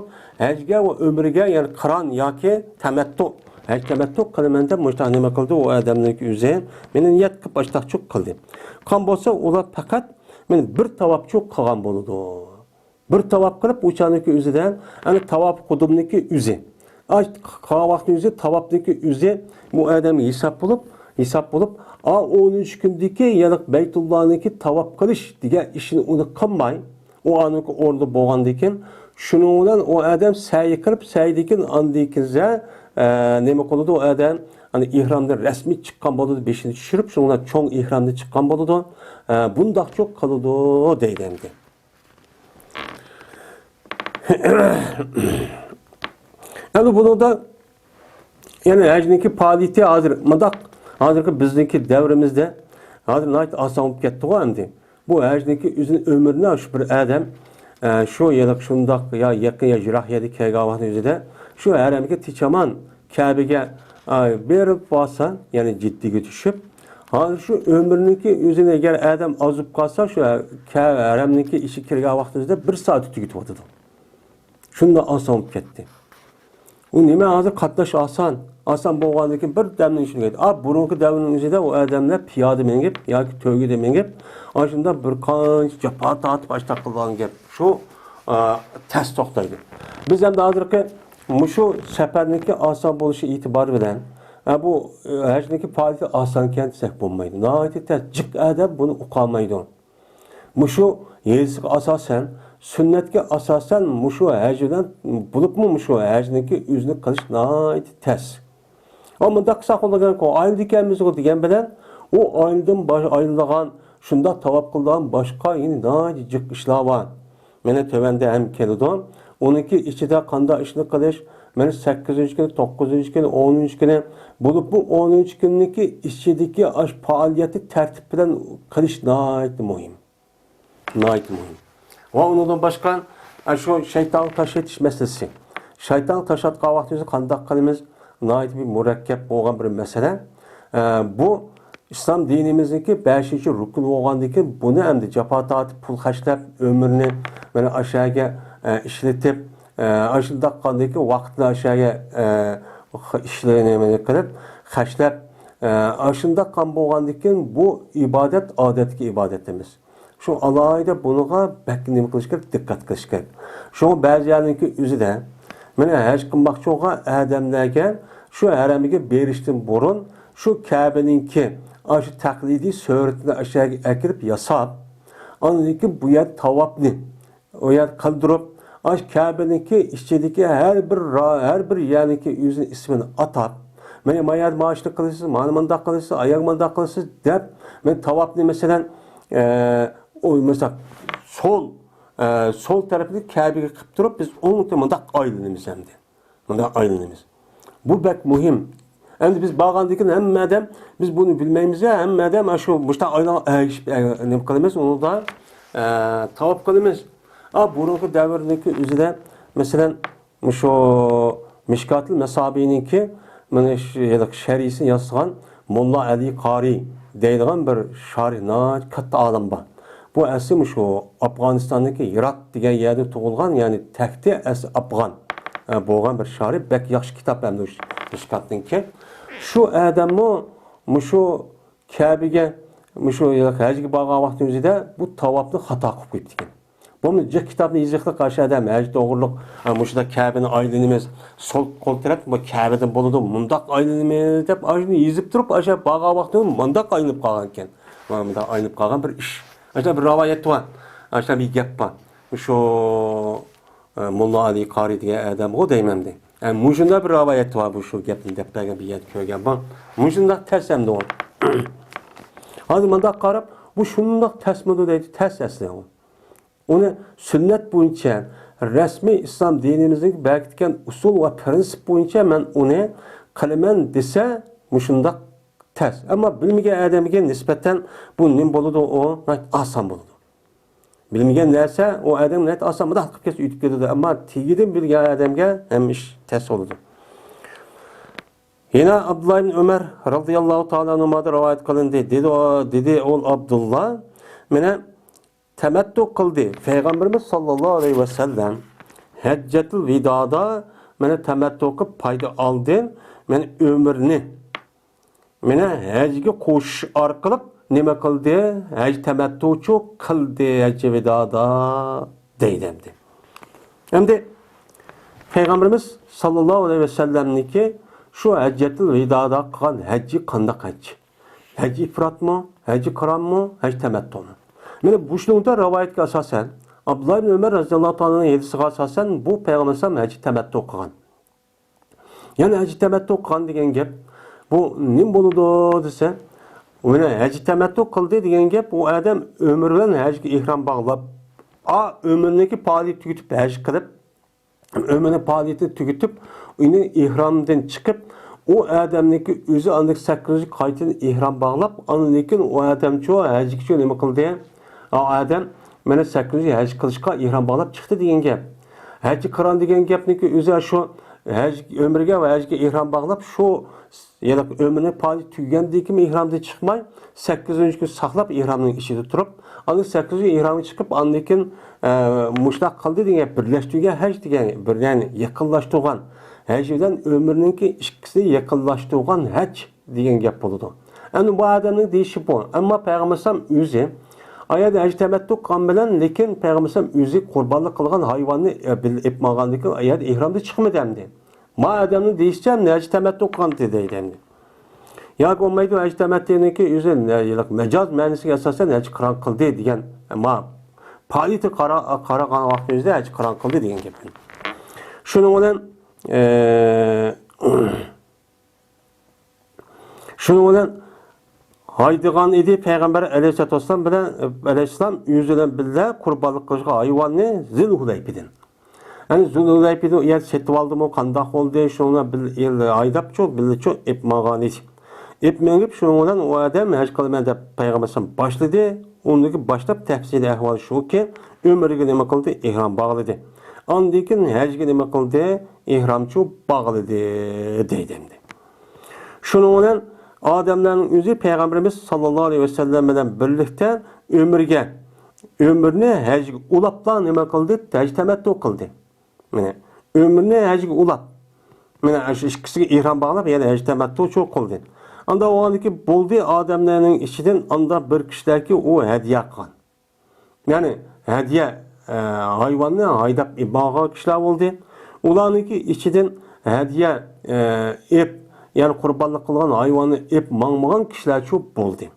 ھەجگە ۋە ئۆمرىگە، يەنى قىران ياكى تەمەتتۇ، ھەج تەمەتتۇ قىلىمەن دەپ مۇشۇنداق نېمە قىلدى ئۇ ئادەمنىڭكى ئۆزى. مېنى نىيەت قىلىپ ئاشۇنداقچۇ قىلدى. قىلغان بولسا، ئۇلار پەقەت مېنى بىر تاۋاپچۇ قىلغان بولىدۇ. بىر تاۋاپ قىلىپ، ئۇ چاغنىڭكى ئۆزىدە، ئەنە تاۋاپ قۇدۇمنىڭكى ئۆزى. ئاي، قىلغان ۋاقتى ئۆزى، تاۋاپنىڭكى ئۆزى بۇ ئادەمگە ھېساب بولۇپ، ھېساب بولۇپ، ئا، ئون ئۈچ كۈندىكى، يەنى بەيتۇللانىڭكى تاۋاپ قىلىش دېگەن ئىشنى ئۇنى قىلماي، ئۇ ئانىڭكى ئورنىدا بولغاندىن كېيىن، شۇنىڭ بىلەن ئۇ ئادەم سەي قىلىپ، سەيدىن كېيىن ئاندىن كېيىن، ئە، نېمە قىلىدۇ ئۇ ئادەم؟ ئەنە ئېھرامدىن رەسمىي چىققان بولىدۇ، بېشىنى چۈشۈرۈپ، شۇنىڭ بىلەن چوڭ ئېھرامدا چىققان بولىدۇ. ئە، بۇنداقچۇ قىلىدۇ دەيدۇ ئەمدى. ئەمدى بۇنىڭدا يەنە ھەجنىڭكى پائالىيىتى ھازىر مۇنداق، ھازىرقى بىزنىڭكى دەۋرىمىزدە ھازىر ناھايىتى ئاسان بولۇپ كەتتىغۇ ئەمدى. بۇ ھەجنىڭكى ئۆزىنىڭ ئۆمرىنى شۇ بىر ئادەم، ئە، شۇ يىللىق شۇنداق يا يېقىن يا يىراق يەردە كەلگەن ۋاقتى ئۆزىدە شۇ ھەرەمگە تېچامان كەبىگە، ئاي، بېرىپ بارسا، يەنى جىددىيگە چۈشۈپ، ھازىر شۇ ئۆمرىنىڭكى ئۆزىنى ئەگەر ئادەم ئازىپ قالسا، شۇ كە-، ھەرەمنىڭكى ئىچىگە كىرگەن ۋاقتىمىزدا بىر سائەتتە تۈگىتىۋاتىدۇ. شۇنداق ئاسان بولۇپ كەتتى. ئۇ نېمە ھازىر قاتناش ئاسان. ئاسان بولغاندىن كېيىن بىر دەمنىڭ ئىچىدە، ئا، بۇرۇنقى دەۋرنىڭ ئۆزىدە ئۇ ئادەملەر پىيادە مېڭىپ ياكى تۆگىدە مېڭىپ، ئاشۇنداق بىر قانچە جاپا تارتىپ ئاشتاق قىلغان گەپ. شۇ، ئا، تەس توختايدۇ. بىز ئەمدى ھازىرقى مۇشۇ سەپەرنىڭكى ئاسان بولۇشى ئېتىبارى بىلەن، ئە، بۇ، ئە، ھەجنىڭكى پائالىيىتى ئاسانكەن دېسەك بولمايدۇ. ناھايىتى تەس، جىق ئادەم بۇنى ئۇقالمايدۇ. مۇشۇ ھەدىسكە ئاساسەن، سۈننەتكە ئاساسەن مۇشۇ ھەج بىلەن، بولۇپمۇ مۇشۇ ھەجنىڭكى ئۆزىنى قىلىش ناھايىتى تەس. ئا، مۇنداق قىلساق بولىدىكەنكۇ، ئايلىنىدىكەنمىزغۇ دېگەن بىلەن، ئۇ ئايلىنىدىغان، شۇنداق تاۋاپ قىلىدىغان باشقا يەنە ناھايىتى جىق ئىشلار بار. مانا تۆۋەندە ھەم كېلىدۇ. ئۇنىڭكى ئىچىدە قانداق ئىشنى قىلىش، مانا سەككىزىنچى كۈنى، توققۇزىنچى كۈنى، ئونىنچى كۈنى، بولۇپمۇ ئونىنچى كۈننىڭكى ئىچىدىكى ئاش پائالىيەتنى تەرتىپ بىلەن قىلىش ناھايىتى مۇھىم. ناھايىتى مۇھىم. ۋە ئۇنىڭدىن باشقا، ئە، شۇ شەيتانغا تاش ئېتىش مەسىلىسى. شەيتانغا تاش ئاتقان ۋاقتىمىزدا قانداق قىلىمىز؟ ناھايىتى بىر مۇرەككەپ بولغان بىر مەسىلە. ئە، بۇ ئىسلام دىنىمىزنىڭكى بەشىنچى رۇكنى بولغاندىن كېيىن، بۇنى ئەمدى جاپا تارتىپ، پۇل خەجلەپ، ئۆمرىنى مانا ئاشۇ يەرگە، ئە، ئىشلىتىپ، ئە، ئاشۇنداق قىلغاندىن كېيىن ۋاقىتنى ئاشۇ يەرگە، ئە، ئىشلىرىنى قىلىپ، خەجلەپ، ئە، ئاشۇنداق قىلغان بولغاندىن كېيىن، بۇ ئىبادەت ئادەتتىكى ئىبادەت ئەمەس. شۇ ئالاھىدە بۇنىڭغا بەك نېمە قىلىش كېرەك، دىققەت قىلىش كېرەك. شۇڭا بەزى يەرنىڭكى ئۆزىدە، مانا ھەج قىلماقچى بولغان ئادەملەرگە شۇ ھەرەمگە بېرىشتىن بۇرۇن شۇ كەبىنىڭكى ئاشۇ تەقلىدىي سۈرىتىنى ئاشۇ يەرگە ئەكىرىپ ياساپ، ئاندىن كېيىن بۇ يەردە تاۋاپنى ئۇ يەردە قىلدۇرۇپ، ئاشۇ كەبىنىڭكى ئىچىدىكى ھەر بىر را-، ھەر بىر يەرنىڭكى ئۆزىنىڭ ئىسمىنى ئاتاپ، مانا، ما يەردە مانا شۇنى قىلىسىز، مانا مۇنداق قىلىسىز، ئاياغ مۇنداق قىلىسىز دەپ، مانا تاۋاپنى مەسىلەن، ئە، ئۇ مەسىلەن، سول، ئە، سول تەرىپىنى كەبىگە قىلىپ تۇرۇپ، بىز ئوڭ مۇنداق ئايلىنىمىز ئەمدى. مۇنداق ئايلىنىمىز. بۇ بەك مۇھىم. ئەمدى بىز بارغاندىن كېيىن ھەممە ئادەم، بىز بۇنى بىلمەيمىز يا، ھەممە ئادەم ئاشۇ مۇشۇنداق ئايلان-، ئەگىشىپ، ئە، نېمە قىلىمىز، ئۇنىڭدا، ئە، تاۋاپ قىلىمىز. ئا، بۇرۇنقى دەۋردىكى ئۆزىدە، مەسىلەن، مۇشۇ مىشكاتىل مەسابىنىڭكى، مانا شۇ ھېلىقى شەرھىسىنى ياسىغان موللا ئەلى قارىي دەيدىغان بىر شارىھ، ناھايىتى كاتتا ئالىم بار. بۇ ئەسلى مۇشۇ ئافغانىستاندىكى ھىرات دېگەن يەردە تۇغۇلغان، يەنى تەختى ئەسلى ئافغان، ئە، بولغان بىر شارىھ، بەك ياخشى كىتاب ئەمدى مۇشۇ مىشكاتنىڭكى. شۇ ئادەممۇ مۇشۇ كەبىگە، مۇشۇ ھەجگە بارغان ۋاقتى ئۆزىدە بۇ تاۋاپنى خاتا قىلىپ قويۇپتىكەن. بۇمۇ جىق كىتابنى يېزىقلىق ئاشۇ ئادەم ھەج توغرۇلۇق، ھە، مۇشۇنداق كەبىنى ئايلىنىمىز، سول قول تەرەپ بۇ كەبىدىن بولىدۇ، مۇنداق ئايلىنىمىز دەپ ئاشۇنى يېزىپ تۇرۇپ، ئاشۇ بارغان ۋاقتى مۇنداق ئايلىنىپ قالغان ئىكەن. مۇنداق ئايلىنىپ قالغان بىر ئىش. ئاشۇنداق بىر رىۋايەت بار. ئاشۇنداق بىر گەپ بار. شۇ، ئە، موللا ئەلى قارى دېگەن ئادەمغۇ دەيمەن دە. ئە، مۇشۇنداق بىر رىۋايەت بار، بۇ شۇ گەپنى دەپ بەرگەن بىر يەردە كۆرگەن بار. مۇشۇنداق تەس ئەمدى ئۇ. ھازىر مۇنداق قاراپ، بۇ شۇنداق تەسمىدۇ دەيدۇ، تەس ئەسلى ئۇ. ئۇنى سۈننەت بويىچە، رەسمىي ئىسلام دىنىمىزنىڭ بەركىتكەن ئۇسۇل ۋە پىرىنسىپ بويىچە مەن ئۇنى قىلىمەن دېسە، مۇشۇنداق تەس. ئەمما بىلمىگەن ئادەمگە نىسبەتەن بۇ نېمە بولىدۇ؟ ئۇ ناھايىتى ئاسان بولىدۇ. بىلمىگەن نەرسە ئۇ ئادەم ناھايىتى ئاسان مۇنداق قىلىپ كەتسە ئۆتۈپ كېتىدۇ. ئەمما تېگىدىن بىلگەن ئادەمگە ھەممە ئىش تەس بولىدۇ. يەنە ئابدۇللا ئىبن ئۆمەر رازىياللاھۇ تائالا ئەنھۇمادىن رىۋايەت قىلىندى. دېدى، دېدى ئوغۇل ئابدۇللا، مانا تەمەتتۇ قىلدى. پەيغەمبىرىمىز ساللاللاھۇ ئەلەيھى ۋەسەللەم ھەججەتۇل ۋىدادا مانا تەمەتتۇ قىلىپ پايدا ئالدى. مانا ئۆمرىنى مانا ھەجگە قوشۇش ئارقىلىق نېمە قىلدى؟ ھەج تەمەتتۇچۇ قىلدى ھەججى ۋىدادا دەيدۇ ئەمدى. ئەمدى پەيغەمبىرىمىز ساللاللاھۇ ئەلەيھى ۋەسەللەمنىڭكى شۇ ھەججەتۇل ۋىدادا قىلغان ھەججى قانداق ھەج؟ ھەججى ئىپراتمۇ، ھەججى قىرانمۇ، ھەججى تەمەتتۇمۇ؟ مانا بۇ شۇنىڭدا رىۋايەتكە ئاساسەن، ئابدۇللا ئىبن ئۆمەر رەزىياللاھۇ تائالا ئەنھۇنىڭ ھەدىسىگە ئاساسەن، بۇ پەيغەمبەر ئەلەيھىسسالام ھەججى تەمەتتۇ قىلغان. يەنى ھەججى تەمەتتۇ قىلغان دېگەن گەپ، بۇ نېمە بولىدۇ دېسە، مانا ھەججى تەمەتتۇ قىلدى دېگەن گەپ، ئۇ ئادەم ئۆمرى بىلەن ھەجگە ئېھرام باغلاپ، ئا، ئۆمرىنىڭكى پائالىيىتى تۈگىتىپ ھەج قىلىپ، ئۆمرىنىڭ پائالىيىتىنى تۈگىتىپ، ئۇنى ئېھرامدىن چىقىپ، ئۇ ئادەمنىڭكى ئۆزى ئاندىن سەككىزىنچى قايتىدىن ئېھرام باغلاپ، ئاندىن كېيىن ئۇ ئادەمچۇ ھەجگىچۇ نېمە قىلدى؟ ئا، ئادەم مانا سەككىزىنچى ھەج قىلىشقا ئېھرام باغلاپ چىقتى دېگەن گەپ. ھەججى قىران دېگەن گەپنىڭكى ئۆزى شۇ ھەج، ئۆمرىگە ۋە ھەجگە ئېھرام باغلاپ، شۇ يەنى ئۆمرىنىڭ پائالىيىتى تۈگىگەندىن كېيىن ئېھرامدىن چىقماي، سەككىزىنچى كۈن ساقلاپ ئېھرامنىڭ ئىچىدە تۇرۇپ، ئاندىن سەككىزىنچى ئېھرامغا چىقىپ، ئاندىن كېيىن، ئە، مۇشۇنداق قىلدى دېگەن گەپ، بىرلەشتۈرگەن ھەج دېگەن، بىر، يەنى يېقىنلاشتۇرغان ھەج بىلەن ئۆمرىنىڭكى ئىككىسىنى يېقىنلاشتۇرغان ھەج دېگەن گەپ بولىدۇ. ئەمدى بۇ ئادەمنىڭ دېيىشى بۇ. ئەمما پەيغەمبەر ئەلەيھىسسالام ئۆزى ئايەتتە ھەج تەمەتتۇ قىلغان بىلەن، لېكىن پەيغەمبەر ئەلەيھىسسالام ئۆزى قۇربانلىق قىلغان ھايۋاننى، ئە، بىللە ئېلىپ ماڭغاندىن كېيىن ئايەتتە ئېھرامدىن چىقمىدى ئەمدى. ما ئادەمنىڭ دېيىشىچە، ھەج تەمەتتۇ قىلغانتى دەيدۇ ئەمدى. ياكى بولمايدۇ، ھەج تەمەتتۇنىڭكى ئۆزى، ياق، مەجاز مەنىسىگە ئاساسەن ھەج قىران قىلدى دېگەن. ما پائالىيىتى قارا-، قارىغان ۋاقتىمىزدا ھەج قىران قىلدى دېگەن گەپ. شۇنىڭ بىلەن، ئە، شۇنىڭ بىلەن ھايدىغان ئىدى پەيغەمبەر ئەلەيھىسسالاتۇ ۋەسسالام بىلەن، ئەلەيھىسسالام ئۆزى بىلەن بىللە قۇربانلىق قىلىشقا ھايۋاننى زىل ھۇلەيپىدىن. يەنى زۇلھۇلەيپىدىن ئۇ يەر سېتىۋالدىمۇ، قانداق بولدى؟ شۇنىڭ بىلەن بىللە ھايداپچۇ، بىللىچۇ ئېلىپ ماڭغان ئىدى. ئېلىپ مېڭىپ، شۇنىڭ بىلەن ئۇ ئادەم ھەج قىلىمەن دەپ پەيغەمبەر ئەلەيھىسسالام باشلىدى. ئۇنىڭدىن باشلاپ تەپسىلىي ئەھۋال شۇكى، ئۆمرىگە نېمە قىلدى؟ ئېھرام باغلىدى. ئاندىن كېيىن ھەجگە نېمە قىلدى؟ ئېھرامچۇ باغلىدى دەيدۇ ئەمدى. شۇنىڭ بىلەن ئادەملەرنىڭ ئۆزى پەيغەمبىرىمىز ساللاللاھۇ ئەلەيھى ۋەسەللەم بىلەن بىرلىكتە ئۆمرىگە، ئۆمرىنى ھەجگە ئۇلاپلا نېمە قىلدى؟ ھەج تەمەتتۇ قىلدى. مانا، ئۆمرىنى ھەجگە ئۇلاپ، مانا، شۇ ئىككىسىگە ئېھرام باغلاپ، يەنە ھەج تەمەتتۇچۇ قىلدى. ئاندا بولغاندىكىن بولدى، ئادەملەرنىڭ ئىچىدىن ئاندا بىر كىشىلەركى ئۇ ھەدىيە قىلغان. يەنى ھەدىيە، ئە، ھايۋاننى ھايداپ ئېلىپ ماڭغان كىشىلەر بولدى. ئۇلارنىڭكى ئىچىدىن ھەدىيە، ئە، ئېلىپ، يەنى قۇربانلىق قىلغان ھايۋاننى ئېلىپ ماڭمىغان كىشىلەرچۇ بولدى.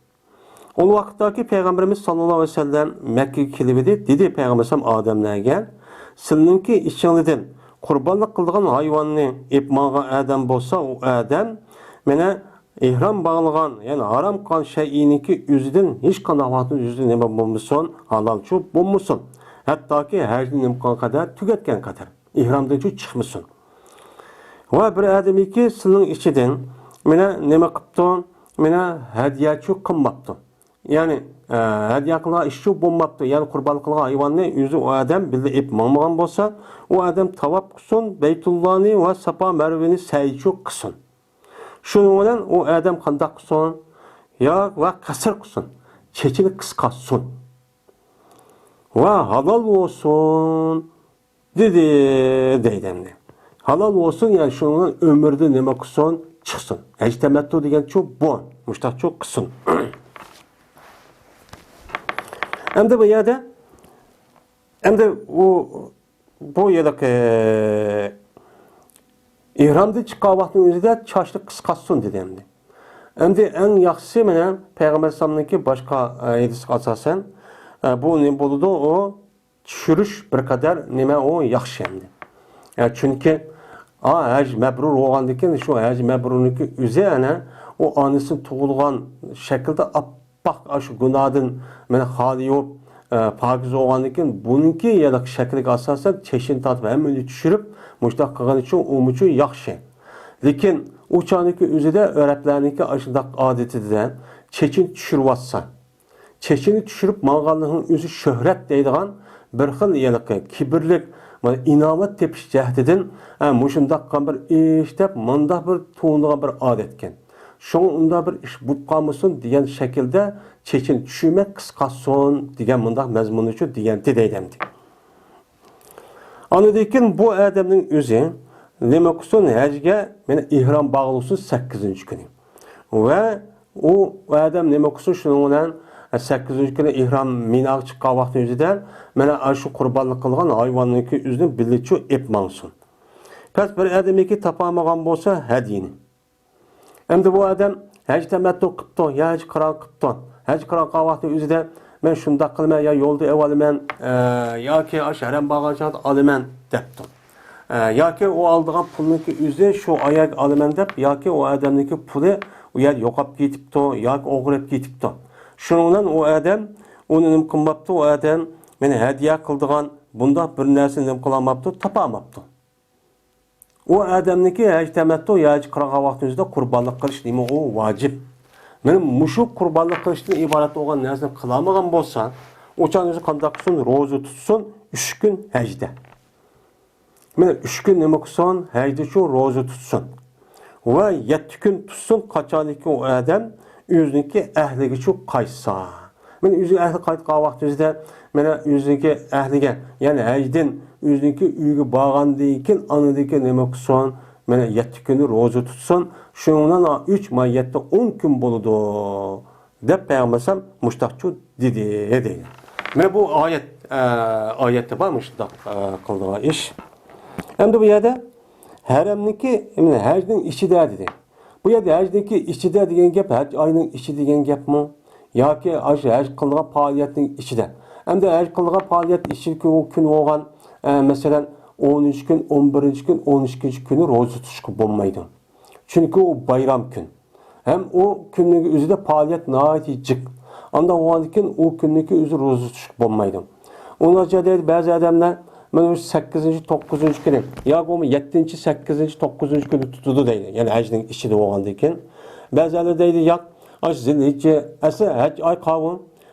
ئۇ ۋاقىتتاكى پەيغەمبىرىمىز ساللاللاھۇ ئەلەيھى ۋەسەللەم مەككىگە كېلىۋىدى، دېدى پەيغەمبەر ئەلەيھىسسالام ئادەملەرگە، سىلىنىڭكى ئىچىڭلاردىن قۇربانلىق قىلىدىغان ھايۋاننى ئېلىپ ماڭغان ئادەم بولسا، ئۇ ئادەم مانا ئېھرام باغلىغان، يەنى ھارام قىلغان شەيئىنىڭكى ئۆزىدىن ھېچقانداق ۋاقىتتا ئۆزىدىن نېمە بولمىسۇن، ھالالچۇ بولمىسۇن. ھەتتاكى ھەجنى نېمە قىلغان قەدەر، تۈگەتكەن قەدەر، ئېھرامدىنچۇ چىقمىسۇن. ۋە بىر ئادەمكى سىلىنىڭ ئىچىدىن مانا نېمە قىپتۇ؟ مانا ھەدىيەچۇ قىلماپتۇ. يەنى، ئە، ھەدىيە قىلغان ئىشچۇ بولماپتۇ. يەنى قۇربان قىلغان ھايۋاننى ئۆزى ئۇ ئادەم بىللە ئېلىپ ماڭمىغان بولسا، ئۇ ئادەم تاۋاپ قىلسۇن، بەيتۇللانى ۋە ساپا مەرۋىنى سەيچۇ قىلسۇن. شۇنىڭ بىلەن ئۇ ئادەم قانداق قىلسۇن؟ ياق، ۋە قەسىر قىلسۇن. چېچىنى قىسقارتسۇن. ۋە ھالال بولسۇن. دېدى، دەيدۇ ئەمدى. ھالال بولسۇن، يەنى شۇنىڭ بىلەن ئۆمرىدە نېمە قىلسۇن؟ چىقسۇن. ھەج تەمەتتۇ دېگەنچۇ بۇ. مۇشتاقچۇ قىلسۇن. ئەمدى بۇ يەردە، ئەمدى ئۇ، بۇ يىلقى ئېھرامدىن چىققان ۋاقتىنىڭ ئۆزىدە چاچنى قىسقارتسۇن دېدى ئەمدى. ئەمدى ئەڭ ياخشىسى مانا پەيغەمبەر ئەلەيھىسسالامنىڭكى باشقا، ئە، ھەدىسىگە ئاساسەن، ئە، بۇ نېمە بولىدۇ؟ ئۇ چۈشۈرۈش بىر قەدەر نېمە ئۇ ياخشى ئەمدى. ئە، چۈنكى، ئا، ھەج مەبرۇر بولغاندىن كېيىن شۇ ھەج مەبرۇرنىڭكى ئۆزى ئەنە ئۇ ئانىسىدىن تۇغۇلغان شەكىلدە ئاپئاق ئاشۇ گۇناھدىن مانا خالىي بولۇپ، ئە، پاكىز بولغاندىن كېيىن بۇنىڭكى يەنە شەكلىگە ئاساسەن چېچىنى تارتىپ ھەممىنى چۈشۈرۈپ مۇشۇنداق قىلغىنى ئۈچۈن ئۇمۇچۇ ياخشى. لېكىن ئۇ چاغنىڭكى ئۆزىدە ئەرەبلەرنىڭكى ئاشۇنداق ئادىتىدە چېچىنى چۈشۈرۈۋاتسا، چېچىنى چۈشۈرۈپ ماڭغانلىقنىڭ ئۆزى شۆھرەت دەيدىغان بىر خىل ھېلىقى كىبىرلىك، مانا، ئىناۋەت تېپىش جەھىتىدىن، ھە، مۇشۇنداق قىلغان بىر ئىش دەپ، مۇنداق بىر تۇغۇلىدىغان بىر ئادەتكەن. شۇڭا ئۇنداق بىر ئىش بولۇپ قالمىسۇن دېگەن شەكىلدە چېچىنى چۈشۈرمەي قىسقارتسۇن دېگەن مۇنداق مەزمۇننىچۇ دېگەنتى دەيدۇ ئەمدى. ئاندىن كېيىن بۇ ئادەمنىڭ ئۆزى نېمە قىلسۇن، ھەجگە مانا ئېھرام باغلىسۇن سەككىزىنچى كۈنى. ۋە ئۇ ئادەم نېمە قىلسۇن، شۇنىڭ بىلەن سەككىزىنچى كۈنى ئېھرام مىناغا چىققان ۋاقتى ئۆزىدە مانا شۇ قۇربانلىق قىلغان ھايۋاننىڭكى ئۆزىنى بىللىچۇ ئېلىپ ماڭسۇن. پەس بىر ئادەمكى تاپالمىغان بولسا ھەدىيىنى. ئەمدى بۇ ئادەم ھەج تەمەتتۇ قىپتۇ، يا ھەج قىران قىپتۇ. ھەج قىران قىلغان ۋاقتى ئۆزىدە، مەن شۇنداق قىلىمەن، يا يولدا ئېۋالىمەن، ئە، ياكى ئاشۇ ھەرەم بارغان چاغدا ئالىمەن دەپتۇ. ئە، ياكى ئۇ ئالىدىغان پۇلنىڭكى ئۆزى شۇ ئايەگە ئالىمەن دەپ، ياكى ئۇ ئادەمنىڭكى پۇلى ئۇ يەردە يوقاپ كېتىپتۇ، ياكى ئوغرىپ كېتىپتۇ. شۇنىڭ بىلەن ئۇ ئادەم ئۇنى نېمە قىلماپتۇ، ئۇ ئادەم مېنى ھەدىيە قىلىدىغان بۇنداق بىر نەرسىنى نېمە قىلالماپتۇ، تاپالماپتۇ. ئۇ ئادەمنىڭكى ھەج تەمەتتۇ، ھەج قىلغان ۋاقتىمىزدا قۇربانلىق قىلىش نېمە ئۇ ۋاجىپ. مانا مۇشۇ قۇربانلىق قىلىشتىن ئىبارەت بولغان نەرسىنى قىلالمىغان بولسا، ئۇ چاغ ئۆزى قانداق قىلسۇن؟ روزا تۇتسۇن، ئۈچ كۈن ھەجدە. مانا ئۈچ كۈن نېمە قىلسۇن؟ ھەجدىچۇ روزا تۇتسۇن. ۋە يەتتە كۈن تۇتسۇن، قاچانكى ئۇ ئادەم ئۆزىنىڭكى ئەھلىگىچۇ قايتسا. مانا ئۆزىنىڭ ئەھلى قايتقان ۋاقتىمىزدا، مانا ئۆزىنىڭكى ئەھلىگە، يەنى ھەجدىن ئۆزىنىڭكى ئۆيىگە بارغاندىن كېيىن، ئاندىن كېيىن نېمە قىلسۇن؟ مانا يەتتە كۈنى روزا تۇتسۇن. شۇنىڭ بىلەن ئۈچ، مانا يەتتە، ئون كۈن بولىدۇ، دەپ پەيغەمبەر ئەلەيھىسسالام مۇشتاقچۇ دېدى، دەيدۇ. مانا بۇ ئايەت، ئە، ئايەتتە بار مۇشۇنداق، ئە، قىلىدىغان ئىش. ئەمدى بۇ يەردە ھەرەمنىڭكى، مانا ھەجنىڭ ئىچىدە دېدى. بۇ يەردە ھەجنىڭكى ئىچىدە دېگەن گەپ، ھەج ئاينىڭ ئىچى دېگەن گەپمۇ؟ ياكى ئاشۇ ھەج قىلىدىغان پائالىيەتنىڭ ئىچىدە؟ ئەمدى ھەج قىلىدىغان پائالىيەت ئىچىدىكى ئۇ كۈن بولغان، ئە، مەسىلەن، ئونىنچى كۈن، ئون بىرىنچى كۈن، ئون ئىككىنچى كۈنى روزا تۇتۇشقا بولمايدۇ. چۈنكى ئۇ بايرام كۈن. ھەم ئۇ كۈننىڭ ئۆزىدە پائالىيەت ناھايىتى جىق. ئانداق بولغاندىكىن ئۇ كۈننىڭكى ئۆزى روزا تۇتۇشقا بولمايدۇ. ئۇنىڭغىچە دەيدۇ، بەزى ئادەملەر، مانا شۇ سەككىزىنچى، توققۇزىنچى كۈنى، ياكى بولمىسا يەتتىنچى، سەككىزىنچى، توققۇزىنچى كۈنى تۇتىدۇ دەيدۇ. يەنى ھەجنىڭ ئىچىدە بولغاندىكىن. بەزىلەر دەيدۇ، ياق، ئاشۇ زىلھىججە، ئەسلى ھەج ئاي قاۋۇ.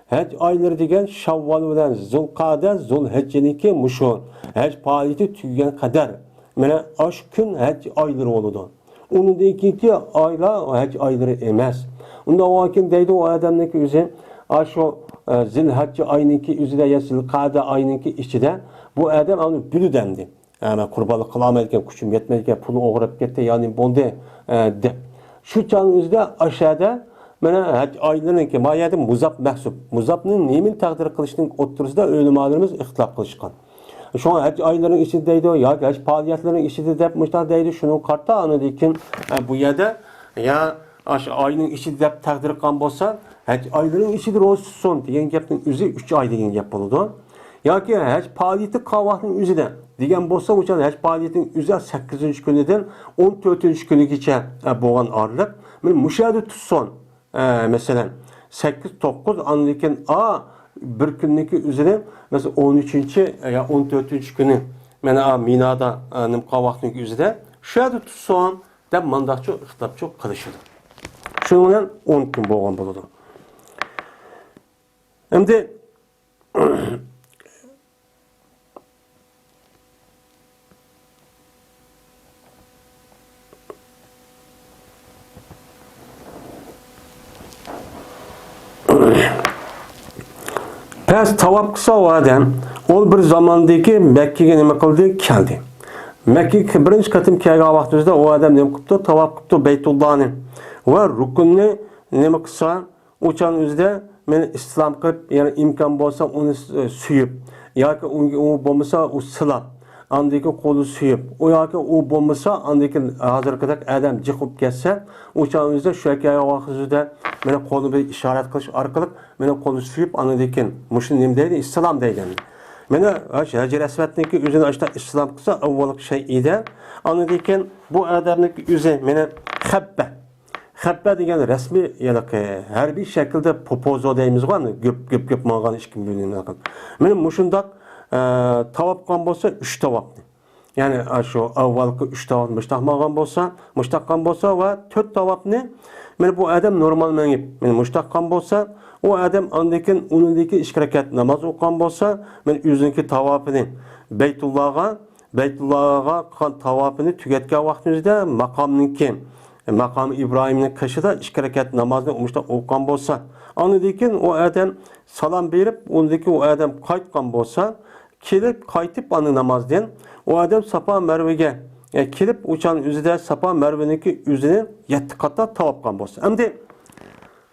ھەج ئايلىرى دېگەن شاۋۋال بىلەن زۇلقەدە، زۇلھىججىنىڭكى مۇشۇ ھەج پائالىيىتى تۈگىگەن قەدەر. مانا ئاشۇ كۈن ھەج ئايلىرى بولىدۇ. ئۇنىڭدىن كېيىنكى ئايلار ھەج ئايلىرى ئەمەس. ئۇنداق بولغاندىكىن دەيدۇ، ئۇ ئادەمنىڭكى ئۆزى، ئاشۇ، ئە، زىلھەججە ئاينىڭكى ئۆزىدە يا زىلقەدە ئاينىڭكى ئىچىدە بۇ ئادەم ئۇنى بىلىدۇ ئەمدى. ئە، مەن قۇربانلىق قىلالمايدىكەن، كۈچۈم يەتمەيدىكەن، پۇلۇم ئوغرىلىپ كەتتى، يا نېمە بولدى، ئە، دەپ. شۇ چاغنىڭ ئۆزىدە ئاشۇ يەردە مانا ھەج ئايلىرىنىڭكى، ما يەردە مۇزاپ مەھسۇپ. مۇزاپنى نېمىنى تەقدىر قىلىشنىڭ ئوتتۇرىسىدا ئۆلىمالىرىمىز ئىختىلاپ قىلىشقان. شۇڭا ھەج ئايلىرىنىڭ ئىچىدە دەيدۇ ياكى ھەج پائالىيەتلىرىنىڭ ئىچىدە دەپ مۇشۇنداق دەيدۇ، شۇنىڭغا قارىتا ئاندىن كېيىن، ئە، بۇ يەردە يا ئاشۇ ئاينىڭ ئىچىدە دەپ تەقدىر قىلغان بولسا، ھەج ئايلىرىنىڭ ئىچىدە روزا تۇتسۇن دېگەن گەپنىڭ ئۆزى ئۈچ ئاي دېگەن گەپ بولىدۇ. ياكى ھەج پائالىيىتى قىلغان ۋاقتىنىڭ ئۆزىدە دېگەن بولسا، ئۇ چاغ ھەج پائالىيىتىنىڭ ئۆزى سەككىزىنچى كۈنىدىن ئون تۆتىنچى كۈنىگىچە، ئە، بولغان ئارىلىق. مانا مۇشۇ يەردە تۇتسۇن. ئە، مەسىلەن، سەككىز، توققۇز، ئاندىن كېيىن، ئا، بىر كۈننىڭكى ئۆزىنى، مەسىلەن، ئون ئۈچىنچى يا ئون تۆتىنچى كۈنى، مانا، ئا، مىنادا، ئا، نېمە قىلغان ۋاقتىنىڭكى ئۆزىدە شۇ يەردە تۇتسۇن دەپ مانداقچۇ ئىختىلاپچۇ قىلىشىدۇ. شۇنىڭ بىلەن ئون كۈن بولغان بولىدۇ. ئەمدى پەس تاۋاپ قىلسا ئۇ ئادەم، ئۇ بىر زاماندىكى مەككىگە نېمە قىلدى؟ كەلدى. مەككىگە بىرىنچى قېتىم كەلگەن ۋاقتىمىزدا ئۇ ئادەم نېمە قىپتۇ؟ تاۋاپ قىپتۇ بەيتۇللانى ۋە رۇكۇننى نېمە قىلسا، ئۇ چاغنىڭ ئۆزىدە مېنى ئىستىلام قىلىپ، يەنى ئىمكان بولسا ئۇنى سۆيۈپ، ياكى ئۇ، ئۇ بولمىسا ئۇ سىلاپ، ئاندىن كېيىن قولى سۆيۈپ، ئۇ ياكى ئۇ بولمىسا ئاندىن كېيىن ھازىرقىدەك ئادەم جىق بولۇپ كەتسە، ئۇ چاغنىڭ ئۆزىدە شۇ يەرگە كەلگەن ۋاقتىمىزدا مېنى قولى بىلەن ئىشارەت قىلىش ئارقىلىق مېنى قولى سۆيۈپ، ئاندىن كېيىن مۇشۇنى نېمە دەيدۇ؟ ئىستىلام دەيدۇ. مېنى ھەجەر ئەسۋەدنىڭكى ئۆزىنى ئاشتا ئىستىلام قىلسا ئاۋۋالقى شەيئىدە، ئاندىن كېيىن بۇ ئادەمنىڭكى ئۆزى مېنى خەببە، خەببە دېگەن رەسمىي، يەنى ھەربىي شەكىلدە پوپوزو دەيمىزغۇ، ئاندىن گۈپ، گۈپ، گۈپ ماڭغان ئىككى بىلىنىدىغان. مېنى مۇشۇنداق، ئە، تاۋاپ قىلغان بولسا، ئۈچ تاۋاپنى. يەنى، ئە، شۇ ئاۋۋالقى ئۈچ تاۋاپنى مۇشتاق ماڭغان بولسا، مۇشتاق قىلغان بولسا ۋە تۆت تاۋاپنى، مېنى بۇ ئادەم نورمال مېڭىپ، مېنى مۇشتاق قىلغان بولسا، ئۇ ئادەم ئاندىن كېيىن ئۇنىڭدىن كېيىن ئىككى رەكەت ناماز ئوقۇغان بولسا، مېنى ئۆزىنىڭكى تاۋاپىنى بەيتۇللاغا بەيتۇللاغا قىلغان تاۋاپىنى تۈگەتكەن ۋاقتىمىزدا ماقامنىڭكى، ماقامى ئىبراھىمنىڭ قېشىدا ئىككى رەكەت نامازنى مۇشۇنداق ئوقۇغان بولسا، ئاندىن كېيىن ئۇ ئادەم سالام بېرىپ، ئۇندىن كېيىن ئۇ ئادەم قايتقان بولسا، كېلىپ، قايتىپ ئاندىن نامازدىن ئۇ ئادەم ساپا مەرۋىگە، ئە، كېلىپ، ئۇ چاغنىڭ ئۆزىدە ساپا مەرۋىنىڭكى ئۆزىنى يەتتە قاتلاپ تاۋاپ قىلغان بولسا. ئەمدى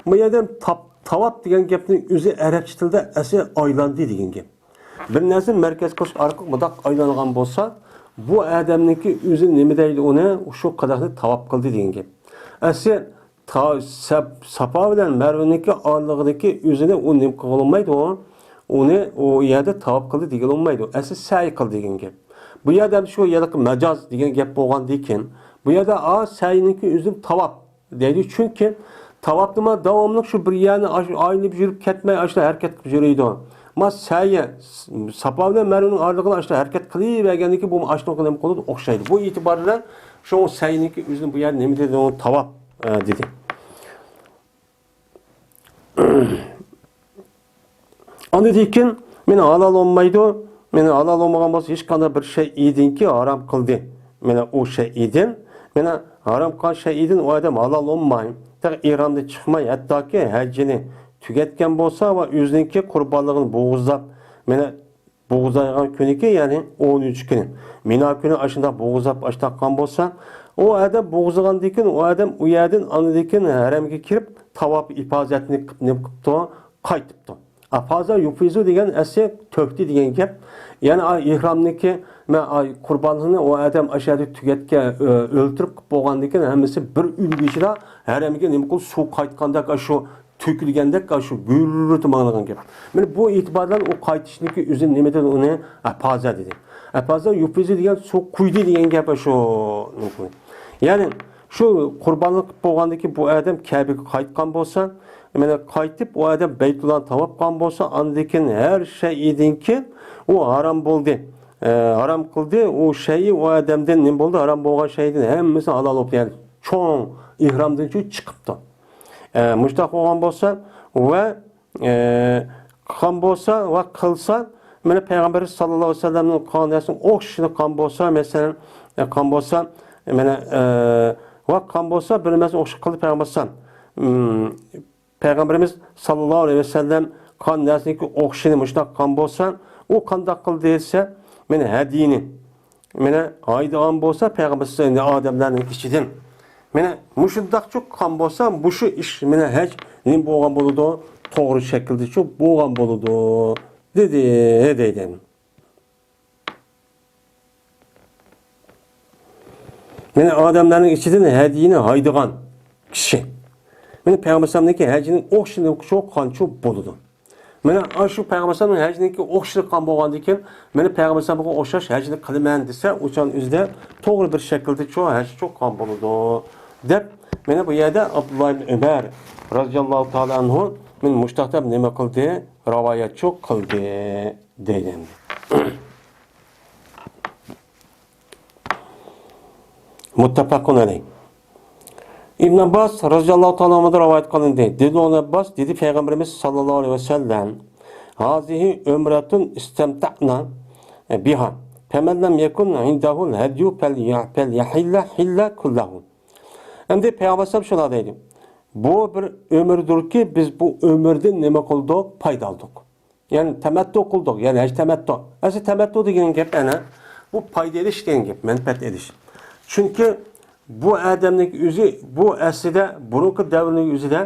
بۇ يەردە تاپ-، تاۋاپ دېگەن گەپنىڭ ئۆزى ئەرەبچە تىلدا ئەسلى ئايلاندى دېگەن گەپ. بىر نەرسىنى مەركەز قىلىش ئارقىلىق مۇنداق ئايلانغان بولسا، بۇ ئادەمنىڭكى ئۆزى نېمە دەيدۇ ئۇنى؟ شۇ قەدەھنى تاۋاپ قىلدى دېگەن گەپ. ئەسلى تا-، سەپ-، ساپا بىلەن مەرۋىنىڭكى ئارىلىقىدىكى ئۆزىنى ئۇ نېمە قىلغىلى بولمايدۇ. ئۇنى ئۇ يەردە تاۋاپ قىلدى دېگىلى بولمايدۇ. ئەسلى سەي قىلدى دېگەن گەپ. بۇ يەردە شۇ ھېلىقى مەجاز دېگەن گەپ بولغاندىن كېيىن، بۇ يەردە ئا، سەينىڭكى ئۆزى تاۋاپ دەيدۇ. چۈنكى تاۋاپنىما داۋاملىق شۇ بىر يەرنى ئاش-، ئايلىنىپ يۈرۈپ كەتمەي، ئاشۇنداق ھەرىكەت قىلىپ يۈرىدۇ. ما سەي، ساپا بىلەن مەرۋىنىڭ ئارىلىقىدا ئاشۇنداق ھەرىكەت قىلىۋەرگەندىن كېيىن، بۇ ئاشۇنداق نېمە قىلىدۇ؟ ئوخشايدۇ. بۇ ئېتىبار بىلەن شۇ سەينىڭكى ئۆزىنى بۇ يەردە نېمە دېدى؟ تاۋاپ، ئە، دېدى. ئاندىن كېيىن مېنى ھالال بولمايدۇ. مېنى ھالال بولمىغان بولسا، ھېچقانداق بىر شەيئىدىنكى ھارام قىلدى. مانا ئۇ شەيئىدىن، مانا ھارام قىلغان شەيئىدىن ئۇ ئادەم ھالال بولماي، تېخى ئېھرامدىن چىقماي، ھەتتاكى ھەججىنى تۈگەتكەن بولسا ۋە ئۆزىنىڭكى قۇربانلىقىنى بوغۇزلاپ، مانا بوغۇزلايدىغان كۈنىكى، يەنى ئون ئۈچىنچى كۈنى، مىنا كۈنى ئاشۇنداق بوغۇزلاپ ئاشتاققان بولسا، ئۇ ئادەم بوغۇزلىغاندىن كېيىن، ئۇ ئادەم ئۇ يەردىن ئاندىن كېيىن ھەرەمگە كىرىپ، تاۋاپ ئىپازەتنى قىپ-، نېمە قىپتۇ؟ قايتىپتۇ. ئافازا يۇفىزۇ دېگەن ئەسلى تۆكتى دېگەن گەپ. يەنى ئا، ئېھرامنىكى، مە، ئا، قۇربانلىقنى ئۇ ئادەم ئاشۇ يەردە تۈگەتكە، ئۆ-، ئۆلتۈرۈپ قىلىپ بولغاندىن كېيىن، ھەممىسى بىر ئۈلگە ئىچىدە ھەرەمگە نېمە قىلىپ، سۇ قايتقاندەك، ئاشۇ تۆكۈلگەندەك، ئاشۇ گۈررىتى ماڭىدىغان گەپ. مانا بۇ ئېتىبار بىلەن ئۇ قايتىشنىكى ئۆزى نېمە دېدى ئۇنى؟ ئەپازا دېدى. ئەپازا يۇفىزۇ دېگەن سۇ قۇيدى دېگەن گەپ شۇ. يەنى شۇ قۇربانلىق قىلىپ بولغاندىن كېيىن بۇ ئادەم كەبىگە قايتقان بولسا، مانا قايتىپ ئۇ ئادەم بەيتۇللانى تاۋاپ قىلغان بولسا، ئاندىن كېيىن ھەر شەيئىدىن كېيىن ئۇ ھارام بولدى. ئە، ھارام قىلدى. ئۇ شەيئى ئۇ ئادەمدىن نېمە بولدى؟ ھارام بولغان شەيئىدىن ھەممىسى ھالال بولۇپتۇ. يەنى چوڭ ئېھرامدىن چىقىپتۇ. ئە، مۇشۇنداق بولغان بولسا ۋە، ئە، قىلغان بولسا ۋە قىلسا، مانا پەيغەمبىرىمىز ساللاللاھۇ ئەلەيھى ۋەسەللەمنىڭ قىلغان نەرسىنىڭ ئوخشىشىنى قىلغان بولسا، مەسىلەن، ئە، قىلغان بولسا، مانا، ئە، ۋە قىلغان بولسا، بىر نەرسىنى ئوخشاش قىلدى پەيغەمبەر ئەلەيھىسسالام. مم، پەيغەمبىرىمىز ساللاللاھۇ ئەلەيھى ۋەسەللەم قىلغان نەرسىنىڭكى ئوخشىشىنى مۇشۇنداق قىلغان بولسا، ئۇ قانداق قىلدى دېسە، مانا ھەدىيىنى، مانا ھايدىغان بولسا پەيغەمبەر ئادەملەرنىڭ ئىچىدىن، مانا مۇشۇنداقچۇ قىلغان بولسا، مۇشۇ ئىش، مانا ھەج نېمە بولغان بولىدۇ؟ توغرا شەكىلدىچۇ بولغان بولىدۇ، دېدى، دەيدۇ. مانا ئادەملەرنىڭ ئىچىدىن ھەدىيىنى ھايدىغان كىشى، مانا پەيغەمبەر ئەلەيھىسسالامنىڭكى ھەجىنىڭ ئوخشىشىنى قىلغانچۇ بولىدۇ. مانا ئاشۇ پەيغەمبەر ئەلەيھىسسالامنىڭ ھەجىنىڭكى ئوخشىشى قىلغان بولغاندىن كېيىن، مانا پەيغەمبەر ئەلەيھىسسالامغا ئوخشاش ھەجنى قىلىمەن دېسە، ئۇ چاغنىڭ ئۆزىدە توغرا بىر شەكىلدىچۇ ھەجچۇ قىلغان بولىدۇ، دەپ، مانا بۇ يەردە ئابدۇللا ئىبن ئۆمەر رازىياللاھۇ تائالا ئەنھۇ، مانا مۇشۇنداق دەپ نېمە قىلدى؟ رىۋايەتچۇ قىلدى، دەيدۇ. مۇتتەپەقۇن ئەلەيھ. ئىبن ئابباس رازىياللاھۇ تائالا ئەنھۇدىن رىۋايەت قىلىندى. دېدى ئىبن ئابباس، دېدى پەيغەمبىرىمىز ساللاللاھۇ ئەلەيھى ۋەسەللەم، ھازىھى ئۆمرەتۇن ئىستەمتەئنا بىھا، فەمەن لەم يەكۇن ئىندەھۇل ھەديۇ فەل-، فەليەھىللە ھىللە كۇللەھۇ. ئەمدى پەيغەمبەر ئەلەيھىسسالام شۇنداق دەيدۇ، بۇ بىر ئۆمۈردۇركى، بىز بۇ ئۆمۈردىن نېمە قىلدۇق؟ پايدا ئالدۇق. يەنى تەمەتتۇ قىلدۇق، يەنى ھەج تەمەتتۇ. ئەسلى تەمەتتۇ دېگەن گەپ ئەنە بۇ پايدا ئېلىش دېگەن گەپ، مەنپەئەت ئېلىش. چۈنكى بۇ ئادەمنىڭ ئۆزى، بۇ ئەسلىدە بۇرۇنقى دەۋرنىڭ ئۆزىدە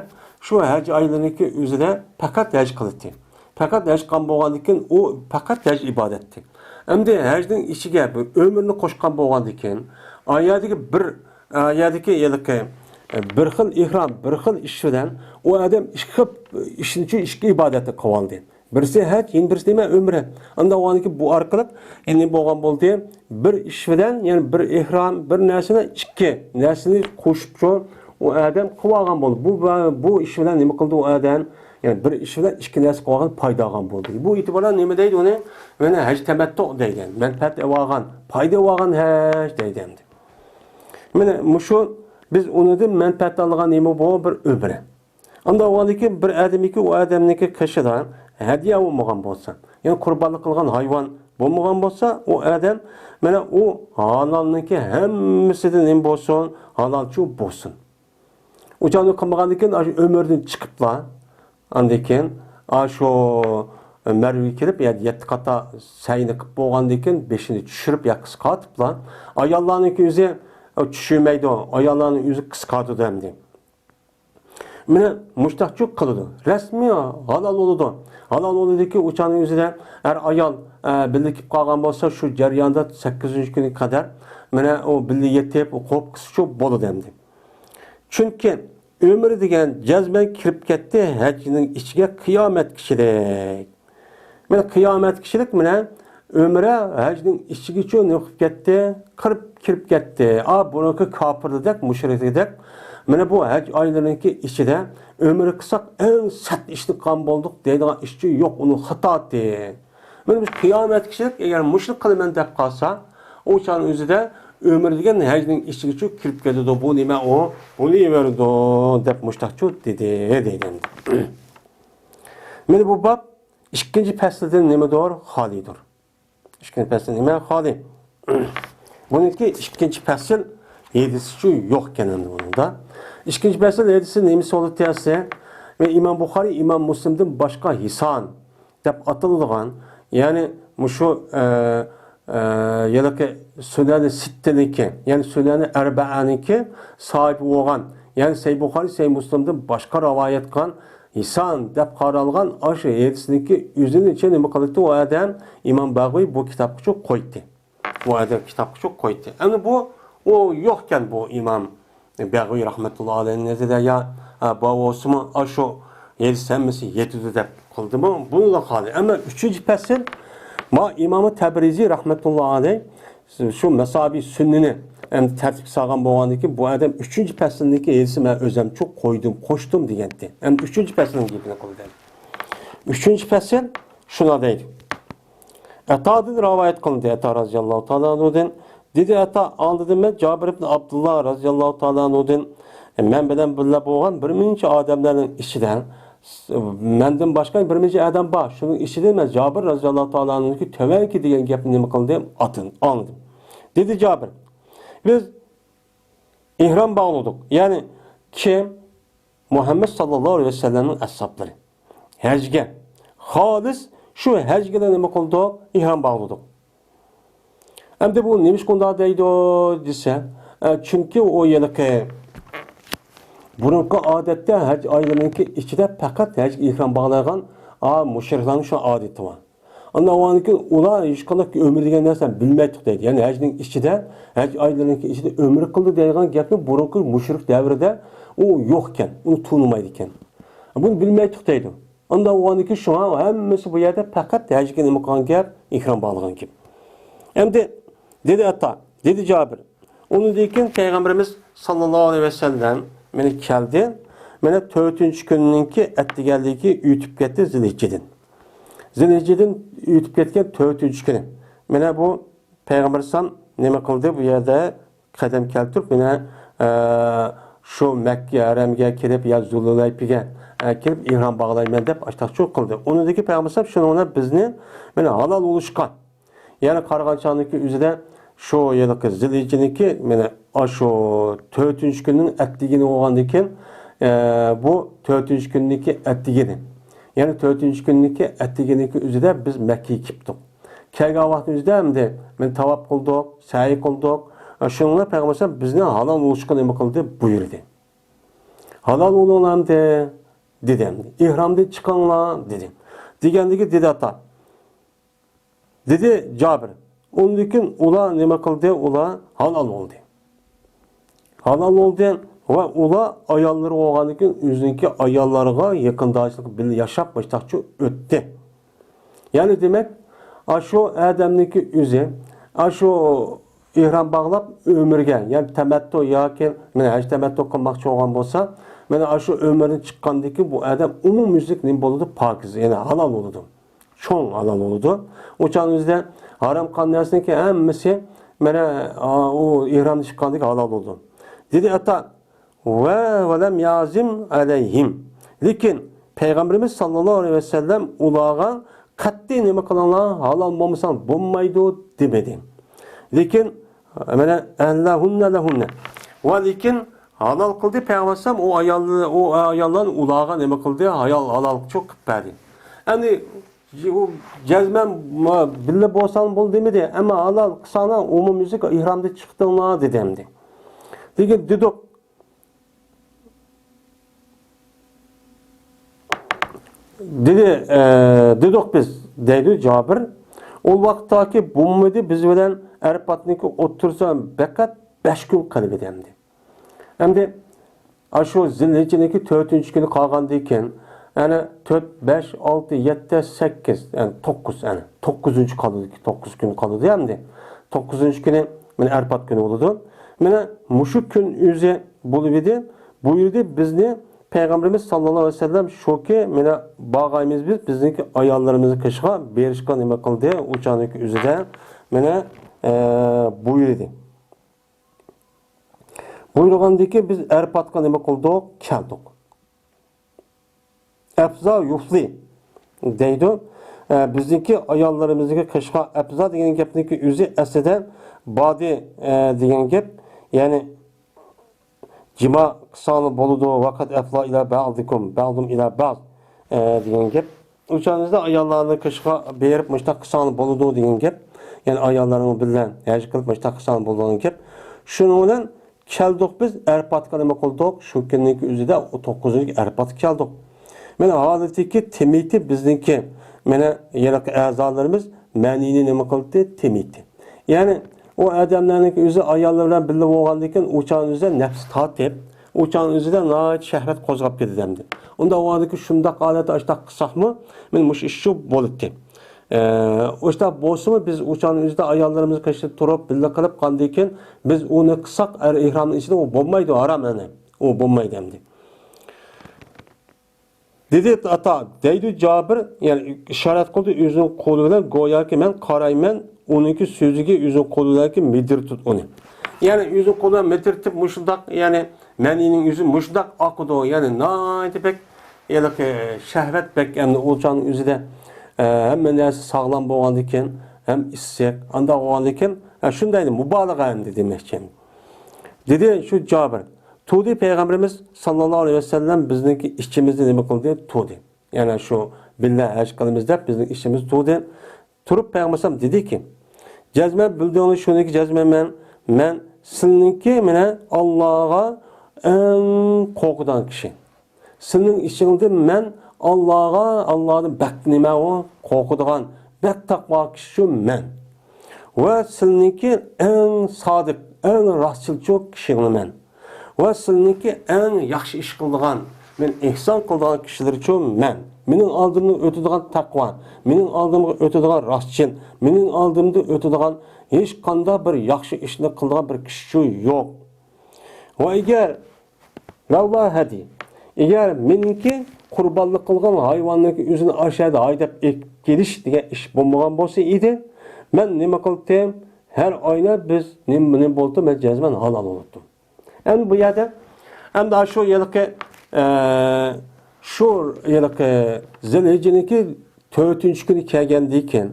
شۇ ھەج ئايلىرىنىڭكى ئۆزىدە پەقەت ھەج قىلاتتى. پەقەت ھەج قىلغان بولغاندىن كېيىن ئۇ پەقەت ھەج ئىبادەتتى. ئەمدى ھەجنىڭ ئىچىگە بىر ئۆمرىنى قوشقان بولغاندىن كېيىن، ئايەدىكى بىر، ئايەدىكى ھېلىقى بىر خىل ئېھرام، بىر خىل ئىش بىلەن ئۇ ئادەم ئىككى خىل ئىشنى، ئىككى ئىبادەتنى قىلىۋالدى. بىرسى ھەج، يەنە بىرسى نېمە؟ ئۆمرە. ئانداق بولغاندىكىن بۇ ئارقىلىق ئەنە بولغان بولدى. بىر ئىش بىلەن، يەنى بىر ئېھرام، بىر نەرسىنى، ئىككى نەرسىنى قوشۇپچۇ ئۇ ئادەم قىلىۋالغان بولدى. بۇ، بۇ ئىش بىلەن نېمە قىلدى ئۇ ئادەم؟ يەنى بىر ئىش بىلەن ئىككى نەرسە قىلىۋالغان، پايدا ئالغان بولدى. بۇ ئېتىبار بىلەن نېمە دەيدۇ ئۇنى؟ يەنى ھەج تەمەتتۇ دەيدۇ. مەنپەئەت ئېلىۋالغان، پايدا ئېلىۋالغان ھەج دەيدۇ ئەمدى. مانا مۇشۇ بىز ئۇنىڭدىن مەنپەئەت ئالىدىغان نېمە بۇ؟ بىر ئۆمرە. ئانداق بولغاندىكىن بىر ئادەمنىڭكى، ئۇ ئادەمنىڭكى قېشىدا ھەدىيە بولمىغان بولسا، يەنى قۇربانلىق قىلغان ھايۋان بولمىغان بولسا، ئۇ ئادەم مانا ئۇ ھالالنىڭكى ھەممىسىدىن نېمە بولسۇن، ھالالچۇ بولسۇن. ئۇ چاغنى قىلمىغاندىن كېيىن، ئاشۇ ئۆمرىدىن چىقىپلا، ئاندىن كېيىن، ئاشۇ مەرۋىگە كېلىپ، يەنى يەتتە قاتا سەينى قىلىپ بولغاندىن كېيىن، بېشىنى چۈشۈرۈپ يا قىسقارتىپلا، ئاياللارنىڭكى ئۆزى، ئۇ چۈشۈرمەيدۇ، ئاياللارنىڭ ئۆزى قىسقارتىدۇ ئەمدى. مانا مۇشتاقچۇ قىلىدۇ. رەسمىي ھالال بولىدۇ. ھالال بولىدۇكى ئۇ چاغنىڭ ئۆزىدە ئەر-ئايال، ئە، بىللە كېلىپ قالغان بولسا، شۇ جەرياندا سەككىزىنچى كۈنىگە قەدەر مانا ئۇ بىللە يېتىپ، ئۇ قوپقىسىچۇ بولىدۇ ئەمدى. چۈنكى ئۆمرى دېگەن جەزمەن كىرىپ كەتتى ھەجنىڭ ئىچىگە قىيامەت كىشىلىك. مانا قىيامەت كىشىلىك مانا ئۆمرە ھەجنىڭ ئىچىگىچۇ نېمە قىلىپ كەتتى؟ قىرىپ كىرىپ كەتتى. ئا، بۇرۇنقى كاپىردەك، مۇشرىكىدەك. مانا بۇ ھەج ئايلىرىنىڭكى ئىچىدە ئۆمرە قىلساق، ئەڭ سەت ئىشنى قىلغان بولدۇق دەيدىغان ئىشچۇ يوق، ئۇنىڭ خاتاتى. مانا بىز قىيامەت كىشىلىك ئەگەر مۇشۇنى قىلىمەن دەپ قالسا، ئۇ چاغنىڭ ئۆزىدە ئۆمرە دېگەن ھەجنىڭ ئىچىگىچۇ كىرىپ كېتىدۇ. بۇ نېمە ئۇ؟ بولۇۋېرىدۇ، دەپ مۇشتاقچۇ دېدى، دەيدۇ ئەمدى. مانا بۇ باب ئىككىنچى پەسىلدىن نېمىدۇر؟ خالىيدۇر. ئىككىنچى پەسىل نېمە؟ خالىي. بۇنىڭكى ئىككىنچى پەسىل ھېدىسىچۇ يوق ئىكەن ئەمدى بۇنىڭدا. ئىككىنچى پەسىل ھېدىسى نېمىسى بولدى دېسە، ۋە ئىمام بۇخارىي، ئىمام مۇسلىمدىن باشقا ھىسان دەپ ئاتىلىدىغان، يەنى مۇشۇ، ئە، ئە، ھېلىقى سۈنەنى سىتتىنىڭكى، يەنى سۈنەنى ئەربەئەنىڭكى ساھىبى بولغان، يەنى سەھىھ بۇخارىي، سەھىھ مۇسلىمدىن باشقا رىۋايەت قىلغان ھىسان دەپ قارالغان ئاشۇ ھېدىسنىڭكى ئۆزىنى چى نېمە قىلىپتۇ ئۇ ئادەم؟ ئىمام بەغۋى بۇ كىتابقىچۇ قويدى. بۇ ئادەم كىتابقىچۇ قويدى. ئەمدى بۇ، ئۇ يوقكەن بۇ ئىمام بەغۋى رەھمەتۇللا ئەلەيھىنىڭ نەزىرىدە يا، ئە، بار بولسىمۇ ئاشۇ ھېدىس ھەممىسى يېتىدۇ دەپ قىلدىمۇ؟ بۇنىلا خالىي. ئەمما ئۈچىنچى پەسىل، ما ئىمامى تەبرىزى رەھمەتۇللا ئەلەيھ شۇ مەسابىھ سۈننىنى ئەمدى تەرتىپكە سالغان بولغاندىن كېيىن، بۇ ئادەم ئۈچىنچى پەسىلنىڭكى ھېدىسى مەن ئۆزەمچۇ قويدۇم، قوشتۇم دېگەنتى. ئەمدى ئۈچىنچى پەسىلنىڭ گېپىنى قىلدى. ئۈچىنچى پەسىل شۇنداق دەيدۇ. ئەتادىن رىۋايەت قىلىندى، ئەتا رەزىياللاھۇ تائالا ئەنھۇدىن. دېدى ئەتا، ئاڭلىدىم مەن جابىر ئىبن ئابدۇللا رەزىياللاھۇ تائالا ئەنھۇدىن، مەن بىلەن بىللە بولغان بىر مۇنچە ئادەملەرنىڭ ئىچىدە، مەندىن باشقا بىر مۇنچە ئادەم بار. شۇنىڭ ئىچىدە مەن جابىر رەزىياللاھۇ تائالا ئەنھۇدىن تۆۋەنكى دېگەن گەپنى نېمە قىلدىم؟ ئاتىن-، ئاڭلىدىم. دېدى جابىر، بىز ئېھرام باغلىدۇق. يەنى كىم؟ مۇھەممەد ساللاللاھۇ ئەلەيھى ۋەسەللەمنىڭ ئەسھابلىرى. ھەجگە. خالىس شۇ ھەجگىلا نېمە قىلدۇق؟ ئېھرام باغلىدۇق. ئەمدى بۇ نېمىشقا ئۇنداق دەيدۇ دېسە، ئە، چۈنكى ئۇ ھېلىقى بۇرۇنقى ئادەتتە ھەج ئايلىرىنىڭكى ئىچىدە پەقەت ھەجگە ئېھرام باغلايدىغان، ئا، مۇشرىكلارنىڭ شۇ ئادىتى بار. ئاندىن ئۇلار ھېچقانداق ئۆمرە دېگەن نەرسىنى بىلمەيتتۇق دەيدۇ. يەنى ھەجنىڭ ئىچىدە، ھەج ئايلىرىنىڭكى ئىچىدە ئۆمرە قىلدى دەيدىغان گەپنى بۇرۇنقى مۇشرىك دەۋرىدە ئۇ يوق ئىكەن، ئۇنى تونۇمايدىكەن. بۇنى بىلمەيتتۇق دەيدۇ. ئاندىن ئۇلارنىڭكى شۇڭا ھەممىسى بۇ يەردە پەقەت ھەجگە نېمە قىلغان گەپ؟ ئېھرام باغلىغان گەپ. ئەمدى دېدى ئاتا، دېدى جابىر. ئۇنىڭدىن كېيىن پەيغەمبىرىمىز ساللاللاھۇ ئەلەيھى ۋەسەللەم مانا كەلدى. مانا تۆتىنچى كۈننىڭكى ئەتىگەنلىكى ئۆتۈپ كەتتى زىلھىججىدىن. زىلھىججىدىن ئۆتۈپ كەتكەن تۆتىنچى كۈنى. مانا بۇ پەيغەمبەر ئەلەيھىسسالام نېمە قىلدى؟ بۇ يەردە قەدەم كەلتۈرۈپ، مانا، ئە، شۇ مەككە ھەرەمگە كىرىپ يا زۇلھۇلەيپىگە، ئە، كىرىپ ئېھرام باغلايمەن دەپ ئاشتاقچۇ قىلدى. ئۇنىڭدىن كېيىن پەيغەمبەر ئەلەيھىسسالام شۇنىڭ بىلەن بىزنى، مانا، ھالال بولۇشقا، يەنى قارىغان چاغنىڭكى ئۆزىدە شۇ ھېلىقى زىلھىججىنىڭكى، مانا، ئاشۇ تۆتىنچى كۈننىڭ ئەتىگىنى بولغاندىن كېيىن، ئە، بۇ تۆتىنچى كۈننىڭكى ئەتىگىنى. يەنى تۆتىنچى كۈننىڭكى ئەتىگىنىڭكى ئۆزىدە بىز مەككىگە كېلىپتۇق. كەلگەن ۋاقتىمىزدا ئەمدى مانا تاۋاپ قىلدۇق، سەئي قىلدۇق. شۇنىڭ بىلەن پەيغەمبەر ئەلەيھىسسالام بىزنى ھالال بولۇشقا نېمە قىلدى؟ بۇيرۇدى. ھالال بولۇڭلار ئەمدى، دېدى ئەمدى. ئېھرامدىن چىقىڭلار، دېدى. دېگەندىكى دېدى ئاتا. دېدى جابىر. ئۇندىن كېيىن ئۇلار نېمە قىلدى؟ ئۇلار ھالال بولدى. ھالال بولدى ۋە ئۇلار ئاياللىرى بولغاندىن كېيىن ئۆزىنىڭكى ئاياللىرىغا يېقىنداشلىق بىللە ياشاپ مۇشتاقچە ئۆتتى. يەنى دېمەك، ئاشۇ ئادەمنىڭكى ئۆزى، ئاشۇ ئېھرام باغلاپ ئۆمرىگە، يەنى تەمەتتۇ ياكى مانا ھەج تەمەتتۇ قىلماقچى بولغان بولسا، مانا ئاشۇ ئۆمرىدىن چىققاندىن كېيىن بۇ ئادەم ئومۇميۈزلۈك نېمە بولىدۇ؟ پاكىز، يەنى ھالال بولىدۇ. چوڭ ھالال بولىدۇ. ئۇ چاغنىڭ ئۆزىدە ھارام قىلغان نەرسىنىڭكى ھەممىسى مانا، ئا، ئۇ ئېھرامدىن چىققاندىن كېيىن ھالال بولىدۇ. دېدى ئاتا، ۋە ۋەلەم يازىم ئەلەيھىم. لېكىن پەيغەمبىرىمىز ساللاللاھۇ ئەلەيھى ۋەسەللەم ئۇلارغا قەتئىي نېمە قىلىڭلار، ھالال بولمىساڭ بولمايدۇ دېمىدى. لېكىن مانا ئەھلەھۇننە لەھۇننە. ۋە لېكىن ھالال قىلدى پەيغەمبەر ئەلەيھىسسالام ئۇ ئايالنى، ئۇ ئاياللارنى ئۇلارغا نېمە قىلدى؟ ھايال، ھالال چوق قىلىپ بەردى. ئەمدى ئۇ جەزمەن ما-، بىللە بولساڭ بول دېمىدى، ئەمما ھالال قىلساڭلار ئومۇميۈزلۈك ئېھرامدىن چىقتىڭلار دېدى ئەمدى. لېكىن دېدۇق، دېدى، ئە، دېدۇق بىز، دەيدۇ جابىر. ئۇ ۋاقىتتاكى بولمىدى، بىز بىلەن ئەرپاتنىڭكى ئوتتۇرىسىدا پەقەت بەش كۈن قېلىۋىدى ئەمدى. ئەمدى ئاشۇ زىلھىججىنىڭكى تۆتىنچى كۈنى قالغاندىن كېيىن، يەنى تۆت، بەش، ئالتە، يەتتە، سەككىز، يەنى توققۇز، يەنى توققۇزىنچى قالىدۇ، توققۇز كۈن قالىدۇ ئەمدى. توققۇزىنچى كۈنى مانا ئەرپات كۈنى بولىدۇ. مانا مۇشۇ كۈن ئۆزى بولۇۋىدى، بۇيرۇدى بىزنى پەيغەمبىرىمىز ساللاللاھۇ ئەلەيھى ۋەسەللەم شۇكى، مانا بارغايمىز بىز، بىزنىڭكى ئاياللىرىمىزنى قېشىغا بېرىشقا نېمە قىلدى، ئۇ چاغنىڭكى ئۆزىدە مانا، ئە، بۇيرۇدى. بۇيرۇغاندىن كېيىن بىز ئەرپاتقا نېمە قىلدۇق؟ كەلدۇق. ئەفزا يۇفزى دەيدۇ. ئە، بىزنىڭكى ئاياللىرىمىزنىڭكى قېشىغا ئەفزا دېگەن گەپنىڭكى ئۆزى ئەسلىدە بادى، ئە، دېگەن گەپ. يەنى جىما قىلساڭلار بولىدۇ، ۋەقەت ئەفلا ئىلا بەزىكۇم، بەزۇم ئىلا بەز، ئە، دېگەن گەپ. ئۇ چاغىمىزدا ئاياللارنىڭ قېشىغا بېرىپ مۇشۇنداق قىلساڭلار بولىدۇ دېگەن گەپ. يەنى ئاياللارنىڭ بىلەن ھەج قىلىپ مۇشۇنداق قىلساڭلار بولىدۇ دېگەن گەپ. شۇنىڭ بىلەن كەلدۇق بىز، ئەرپاتقا نېمە قىلدۇق؟ شۇ كۈننىڭكى ئۆزىدە ئۇ توققۇزىنچى ئەرپاتقا كەلدۇق. مانا ھالىتىكى تىمىتى بىزنىڭكى، مانا ھېلىقى ئەزالىرىمىز مەنىنى نېمە قىلدى؟ تىمىتى. يەنى ئۇ ئادەملەرنىڭكى ئۆزى ئاياللار بىلەن بىللە بولغاندىن كېيىن ئۇ چاغنىڭ ئۆزىدە نەپس تارتىپ، ئۇ چاغنىڭ ئۆزىدە ناھايىتى شەھۋەت قوزغاپ كېتىدۇ ئەمدى. ئۇنداق بولغاندىكىن شۇنداق ھالەتتە ئاشتاق قىلساقمۇ، مانا مۇشۇ ئىش شۇ بولاتتى. ئە، ئاشتاق بولسىمۇ بىز ئۇ چاغنىڭ ئۆزىدە ئاياللىرىمىز قېشىدا تۇرۇپ، بىللە قىلىپ قاندىكىن بىز ئۇنى قىلساق، ئەر ئېھرامنىڭ ئىچىدە ئۇ بولمايدۇ، ھارام ئەنە. ئۇ بولمايدۇ ئەمدى. دېدى ئاتا، دەيدۇ جابىر، يەنى ئىشارەت قىلدى ئۆزىنىڭ قولى بىلەن، گوياكى مەن قارايمەن، ئۇنىڭكى سۆزىگە ئۆزىنىڭ قولى بىلەنكى مىدىرتىپ ئۇنى. يەنى ئۆزىنىڭ قولى بىلەن مىدىرتىپ مۇشۇنداق، يەنى مەنىنىڭ ئۆزى مۇشۇنداق ئاقىدۇ، يەنى ناھايىتى بەك ھېلىقى شەھۋەت بەك ئەمدى ئۇ چاغنىڭ ئۆزىدە، ئە، ھەممە نەرسە ساغلام بولغاندىكىن، ھەم ئىسسىق، ئانداق بولغاندىكىن، ئە، شۇنداينى مۇبالىغە ئەمدى دېمەكچى. دېدى شۇ جابىر، تۇردى پەيغەمبىرىمىز ساللاللاھۇ ئەلەيھى ۋەسەللەم بىزنىڭكى ئىچىمىزنى نېمە قىلدى؟ تۇردى. يەنى شۇ بىللە ھەج قىلىمىز دەپ بىزنىڭ ئىچىمىز تۇردى. تۇرۇپ پەيغەمبەر دېدىكى، جەزمەن بىلدىڭلار شۇنىكى جەزمەن مەن، مەن سىلىنىڭكى مەنە ئاللاغا ئەڭ قورقىدىغان كىشى. سىلىنىڭ ئىچىڭدىن مەن ئاللاغا، ئاللادىن بەك نېمە ئۇ قورقىدىغان، بەك تەقۋا كىشى شۇ مەن. ۋە سىلىنىڭكى ئەڭ سادىق، ئەڭ راستچىلچۇ كىشىڭلار مەن. ۋە سىلىنىڭكى ئەڭ ياخشى ئىش قىلىدىغان، مەن ئېھسان قىلىدىغان كىشىلىرىچۇ مەن. مېنىڭ ئالدىمدىن ئۆتىدىغان تەقۋا، مېنىڭ ئالدىمغا ئۆتىدىغان راستچىل، مېنىڭ ئالدىمدا ئۆتىدىغان ھېچقانداق بىر ياخشى ئىشنى قىلىدىغان بىر كىشىچۇ يوق. ۋە ئەگەر، ۋەللا ھەدى، ئەگەر مېنىڭكى قۇربانلىق قىلغان ھايۋاننىڭكى ئۆزىنى ئاشۇ يەردە ھايداپ ئېلىپ كېلىش دېگەن ئىش بولمىغان بولسا ئىدى، مەن نېمە قىلاتتىم؟ ھەر ئاينا بىز نېمە، نېمە بولاتتى؟ مەن جەزمەن ھالال بولاتتىم. ئەمدى بۇ يەردە، ئەمدى شۇ ھېلىقى، ئە، شۇ ھېلىقى زىلھىججىنىڭكى تۆتىنچى كۈنى كەلگەندىن كېيىن،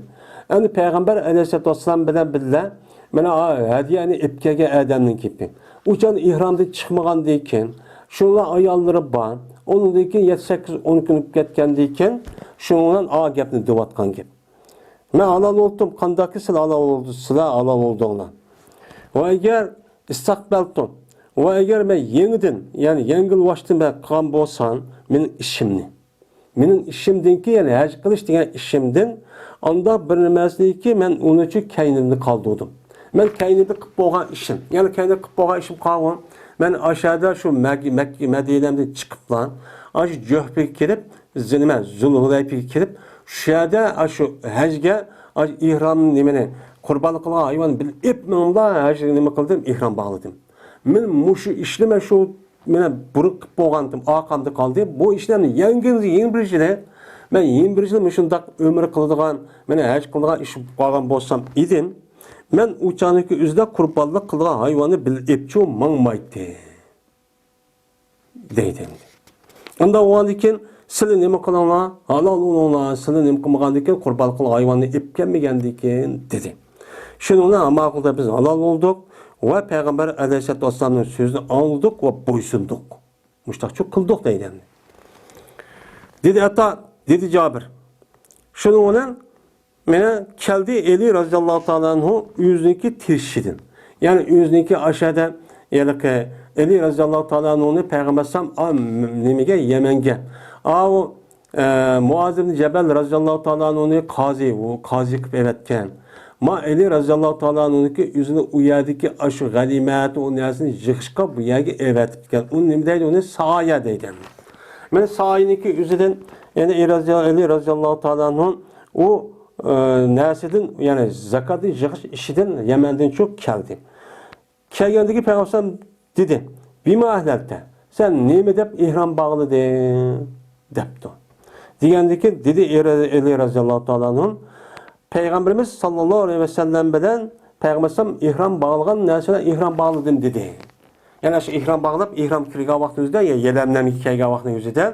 ئەمدى پەيغەمبەر ئەلەيھىسسالاتۇ ۋەسسالام بىلەن بىللە، مانا، ھەدىيەنى ئېلىپ كەلگەن ئادەمنىڭ گېپى. ئۇ چاغدا ئېھرامدىن چىقمىغاندىن كېيىن، شۇنىڭ ئاياللىرى بار. ئۇنىڭدىن كېيىن يەتتە، سەككىز، ئون كۈن ئۆتۈپ كەتكەندىن كېيىن، شۇنىڭ بىلەن ئا گەپنى دەۋاتقان گەپ. مەن ھالال بولدۇم، قانداقكى سىلەر ھالال بولدى، سىلەر ھالال بولدۇڭلار. ۋە ئەگەر ئىستەقبەلتۇم، ۋە ئەگەر مەن يېڭىدىن، يەنى يەڭگىلۋاشتىن مەن قىلغان بولسام، مېنىڭ ئىشىمنى، مېنىڭ ئىشىمدىنكى، يەنى ھەج قىلىش دېگەن ئىشىمدىن ئانداق بىر نېمەسىنىكى مەن ئۇنىچۇ كەينىمدە قالدۇردۇم. مەن كەينىمدە قىلىپ بولغان ئىشىم، يەنى كەينىدە قىلىپ بولغان ئىشىم قالغۇ. مەن ئاشۇ يەردە شۇ مەك-، مەك-، مەدىنەمدىن چىقىپلا، ئاشۇ جۆھپىگە كىرىپ، زىنىمە، زۇلھۇلەيپىگە كىرىپ، شۇ يەردە ئاشۇ ھەجگە، ئاشۇ ئېھرام نېمىنى، قۇربانلىق قىلغان ھايۋاننى بىللە ئېلىپ مېڭىملا ھەج نېمە قىلدىم، ئېھرام باغلىدىم. مەن مۇشۇ ئىشنى مەن شۇ، مەن بۇرۇن قىلىپ بولغانتىم، ئارقامدا قالدى. بۇ ئىشنى يەنە، يەنە بىر يىلى، مەن يەنە بىر يىلى مۇشۇنداق ئۆمرە قىلىدىغان، مەن ھەج قىلىدىغان ئىش قالغان بولسام ئىدىم، مەن ئۇ چاغنىڭكى ئۆزىدە قۇربانلىق قىلىدىغان ھايۋاننى بىللە ئېلىپچۇ ماڭمايتتى. دەيدۇ. ئۇنداق بولغاندىكىن، سىلى نېمە قىلىڭلار؟ ھالال بولۇڭلار. سىلى نېمە قىلمىغاندىكىن، قۇربان قىلغان ھايۋاننى ئېلىپ كەلمىگەندىكىن، دېدى. شۇنىڭ بىلەن ھاماقۇلدا بىز ھالال بولدۇق. ۋە پەيغەمبەر ئەلەيھىسسالاتۇ ۋەسسالامنىڭ سۆزىنى ئاڭلىدۇق ۋە بويسۇندۇق. مۇشتاقچۇ قىلدۇق دەيدۇ ئەمدى. دېدى ئەتا، دېدى جابىر. شۇنىڭ بىلەن مانا كەلدى ئەلى رەزىياللاھۇ تائالا ئەنھۇ ئۆزىنىڭكى تىرىشىشىدىن. يەنى ئۆزىنىڭكى ئاشەدە، ھېلىقى ئەلى رەزىياللاھۇ تائالا ئەنھۇنى پەيغەمبەر ئەلەيھىسسالام، ئا، نېمىگە، يەمەنگە. ئاۋۇ، ئە، مۇئاز ئىبن جەبەل رەزىياللاھۇ تائالا ئەنھۇنى قازى، ئۇ قازى قىلىپ ئەۋەتكەن. ما ئەلى رەزىياللاھۇ تائالا ئەنھۇنىڭكى ئۆزىنى ئۇ يەردىكى ئاشۇ غەنىيمەت، ئۇ نەرسىنى يىغىشقا بۇ يەرگە ئەۋەتىپتىكەن. ئۇنى نېمە دەيدۇ؟ ئۇنى سايە دەيدۇ. مانا سايىنىڭكى ئۆزىدىن، يەنى ئەلى رەزىياللاھۇ تائالا ئەنھۇ ئۇ، ئە، نەرسىدىن، يەنى زاكاتنى يىغىش ئىشىدىن يەمەندىن چۈشۈپ كەلدى. كەلگەندىكى پەيغەمبەر دېدى، بىما ئەھلەلتە، سەن نېمە دەپ ئېھرام باغلىدىڭ؟ دەپتۇ. دېگەندىكىن دېدى ئەلى رەزىياللاھۇ تائالا ئەنھۇ، پەيغەمبىرىمىز ساللاللاھۇ ئەلەيھى ۋەسەللەم بىلەن پەيغەمبەر ئەلەيھىسسالام ئېھرام باغلىغان نەرسە بىلەن ئېھرام باغلىدىم دېدى. يەنى شۇ ئېھرام باغلاپ، ئېھرام كىرگەن ۋاقتىمىزدا، يا يەلەملەمگە كەلگەن ۋاقتىمىزدا،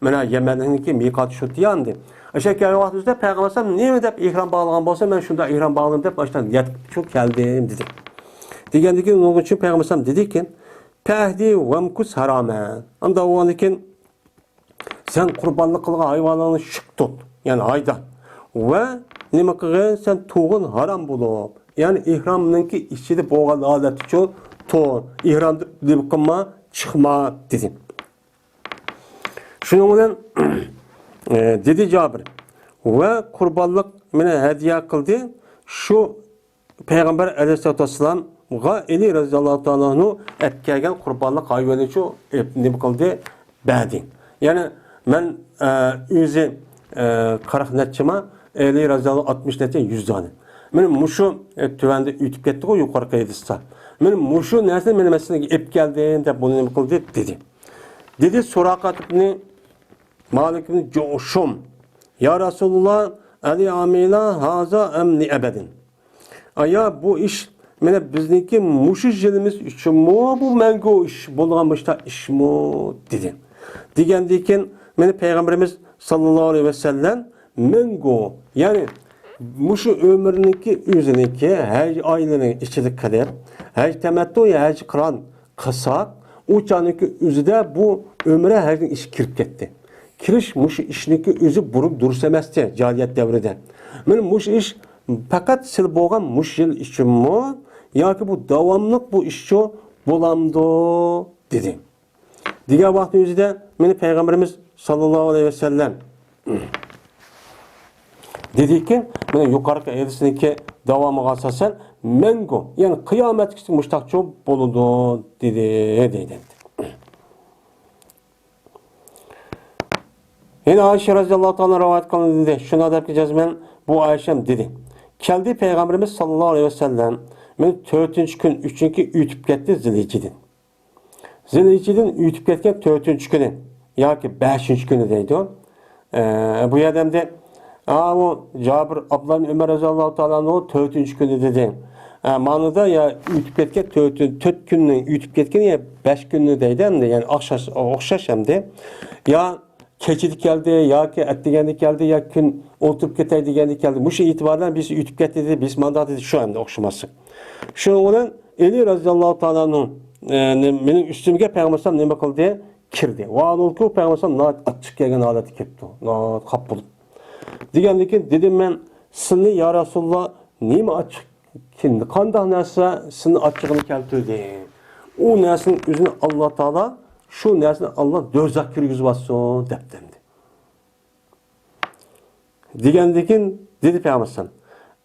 مانا يەمەننىڭكى مىقاتى شۇ تىياندى. ئاشۇ كەلگەن ۋاقتىمىزدا پەيغەمبەر ئەلەيھىسسالام نېمە دەپ ئېھرام باغلىغان بولسا، مەن شۇنداق ئېھرام باغلىدىم دەپ، ئاشۇنداق نىيەت قىلىپ شۇ كەلدىم دېدى. دېگەندىن كېيىن ئۇنىڭ ئۈچۈن پەيغەمبەر ئەلەيھىسسالام دېدىكىن، پەھدى ۋەمكۇس ھاراما. ئانداق بولغاندىن كېيىن سەن قۇربانلىق قىلغان ھايۋانلارنى شۈك تۇت، يەنى ھايدا. ۋە نېمە قىلغىن؟ سەن تۇغۇن ھارام بولۇپ، يەنى ئېھرامنىڭكى ئىچىدە بولغان ھالەتتىچۇ تۇر. ئېھرامدا نېمە قىلما، چىقما دېدى. شۇنىڭ بىلەن، ئە، دېدى جابىر. ۋە قۇربانلىق مېنى ھەدىيە قىلدى. شۇ پەيغەمبەر ئەلەيھىسسالاتۇ ۋەسسالامغا ئەلى رەزىياللاھۇ تائالا ئەنھۇ ئەپكەلگەن قۇربانلىق ھايۋىنىچۇ ئېپ-، نېمە قىلدى؟ بەردى. يەنى مەن، ئە، ئۆزى، ئە، قىرىق نەچچىما، ئەلى رەزىياللاھۇ ئاتمىش نەچچە، يۈز دانە. مانا مۇشۇ، ئە، تۆۋەندە ئۆتۈپ كەتتىغۇ يۇقىرىقى ھەدىستە. مانا مۇشۇ نەرسىنى مانا مەن سىلەرگە ئېلىپ كەلدىم دەپ بۇنى نېمە قىلدى؟ دېدى. دېدى سۇراقات ئىبنى مالىك ئىبنى جۇشۇم، يا رەسۇلۇللا، ئەلى ئامىنا ھازا ئەم لىئەبەدىن؟ ئايا، بۇ ئىش مانا بىزنىڭكى مۇشۇ يىلىمىز ئۈچۈنمۇ بۇ مەڭگۈ ئىش بولغان مۇشۇنداق ئىشمۇ؟ دېدى. دېگەندىن كېيىن مانا پەيغەمبىرىمىز ساللاللاھۇ ئەلەيھى ۋەسەللەم مەڭگۈ، يەنى مۇشۇ ئۆمرىنىڭكى ئۆزىنىڭكى ھەج ئايلىرىنىڭ ئىچىدە قىلىپ، ھەج تەمەتتۇ، ھەج قىران قىلساق، ئۇ چاغنىڭكى ئۆزىدە بۇ ئۆمرە ھەجنىڭ ئىچىگە كىرىپ كەتتى. كىرىش مۇشۇ ئىشنىڭكى ئۆزى بۇرۇن دۇرۇس ئەمەستى جاھىلىيەت دەۋرىدە. مانا مۇشۇ ئىش پەقەت سىلى بولغان مۇشۇ يىل ئۈچۈنمۇ ياكى بۇ داۋاملىق بۇ ئىشچۇ بولامدۇ؟ دېدى. دېگەن ۋاقىتنىڭ ئۆزىدە مانا پەيغەمبىرىمىز ساللاللاھۇ ئەلەيھى ۋەسەللەم دېدىكى، مانا يۇقىرىقى ھەدىسنىڭكى داۋامىغا ئاساسەن، مەڭگۈ، يەنى قىيامەتكىچە مۇشتاقچۇ بولىدۇ، دېدى، دەيدۇ. يەنە ئائىشە رەزىياللاھۇ تائالا رىۋايەت قىلىندى. شۇنداق دەپكى جەزمەن بۇ ئائىشەم دېدى. كەلدى پەيغەمبىرىمىز ساللاللاھۇ ئەلەيھى ۋەسەللەم، مانا تۆتىنچى كۈن، چۈنكى ئۆتۈپ كەتتى زىلھىججىدىن. زىلھىججىدىن ئۆتۈپ كەتكەن تۆتىنچى كۈنى ياكى بەشىنچى كۈنى دەيدۇ. ئە، بۇ يەردە ئەمدى، ئا، ئۇ جابىر ئابدۇللا ئىبن ئۆمەر رەزىياللاھۇ تائالا ئەنھۇ تۆتىنچى كۈنى دېدى. ئە، مانىدا يا ئۆتۈپ كەتكەن تۆت، تۆت كۈننى ئۆتۈپ كەتكەن يا بەش كۈننى دەيدۇ ئەمدى، يەنى ئوخشاش، ئوخشاش ئەمدى. يا كېچىدە كەلدى ياكى ئەتىگەندە كەلدى يا كۈن ئولتۇرۇپ كېتەي دېگەندە كەلدى. مۇشۇ ئېتىبار بىلەن بىرسى ئۆتۈپ كەتتى دېدى، بىرسى مانداق دېدى، شۇ ئەمدى ئوخشىماسلىق. شۇنىڭ بىلەن ئەلى رەزىياللاھۇ تائالا ئەنھۇ، ئە، نېمە، مېنىڭ ئۈستۈمگە پەيغەمبەر ئەلەيھىسسالام نېمە قىلدى؟ كىردى. ۋاھالەنكى پەيغەمبەر ئەلەيھىسسالام ناھايىتى ئاچچىق كەلگەن ھالەتتە كەپتۇ. ناھايىتى خاپا بولۇپ. دېگەندىن كېيىن دېدىم مەن، سىلنى يا رەسۇلۇللا، نېمە ئاچچىق؟ كىم، قانداق نەرسە سىلنى ئاچچىقىنى كەلتۈردى؟ ئۇ نەرسىنىڭ ئۆزىنى ئاللا تائالا، شۇ نەرسىنى ئاللا دوزاخقا كىرگۈزۈۋاتسۇن دەپتۇ ئەمدى. دېگەندىن كېيىن دېدى پەيغەمبەر ئەلەيھىسسالام،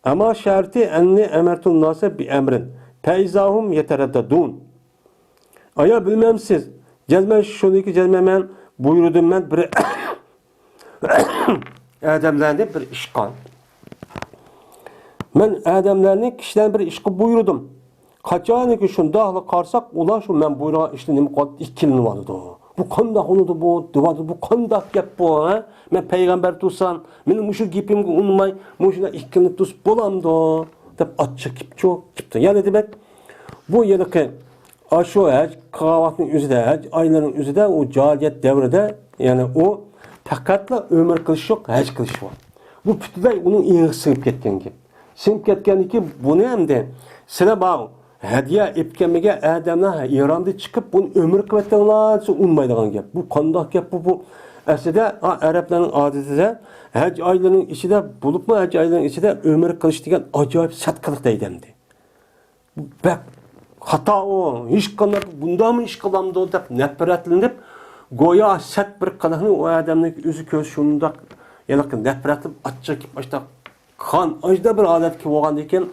ئەما شەرتى ئەننى ئەمەرتۇن ناسە بىئەمرىن فەئىزاھۇم يەتەرەددەدۇن. ئايا، بىلمەمسىز؟ جەزمەن شۇنىڭكى جەزمەن مەن بۇيرۇدۇم مەن بىر ئادەملەرنى بىر ئىشقا. مەن ئادەملەرنى، كىشىلەرنى بىر ئىشقا بۇيرۇدۇم. قاچانكى شۇنداقلا قارىساق، ئۇلار شۇ مەن بۇيرۇغان ئىشنى نېمە قىلىۋاتىدۇ؟ ئىككىلىنىۋاتىدۇ. بۇ قانداق بولىدۇ بۇ؟ دەۋاتىدۇ. بۇ قانداق گەپ بۇ، ھە؟ مەن پەيغەمبەر تۇرسام، مېنىڭ مۇشۇ گېپىمگە ئۇنىماي، مۇشۇنداق ئىككىلىنىپ تۇرسا بولامدۇ؟ دەپ ئاچچىق كېپچۇ كېپتۇ. يەنى دېمەك، بۇ ھېلىقى ئاشۇ ھەج قىلغان ۋاقىتنىڭ ئۆزىدە، ھەج ئايلىرىنىڭ ئۆزىدە ئۇ جاھىلىيەت دەۋرىدە، يەنى ئۇ پەقەتلا ئۆمرە قىلىش يوق، ھەج قىلىش بار. بۇ پۈتۈنلەي ئۇنىڭ ئېڭىغا سىڭىپ كەتكەن گەپ. سىڭىپ كەتكەندىن كېيىن بۇنى ئەمدى سىلەر بار، ھەدىيە ئېلىپ كەلمىگەن ئادەملەر ئېھرامدىن چىقىپ، بۇنى ئۆمرە قىلىۋەتتىڭلار دېسە ئۇنىمايدىغان گەپ. بۇ قانداق گەپ بۇ؟ بۇ ئەسلىدە، ئا، ئەرەبلەرنىڭ ئادىتىدە ھەج ئايلىرىنىڭ ئىچىدە، بولۇپمۇ ھەج ئايلىرىنىڭ ئىچىدە ئۆمرە قىلىش دېگەن ئاجايىپ سەت قىلىق دەيدۇ ئەمدى. بۇ بەك خاتا ئۇ، ھېچقانداق بۇنداقمۇ ئىش قىلامدۇ دەپ نەپرەتلىنىپ، گويا سەت بىر قىلىقنى ئۇ ئادەمنىڭ ئۆزى كۆرسە شۇنداق ھېلىقى نەپرەتلىنىپ ئاچچىق كېلىپ ئاشتا قان ئاشتا بىر ھالەتكە بولغاندىن كېيىن،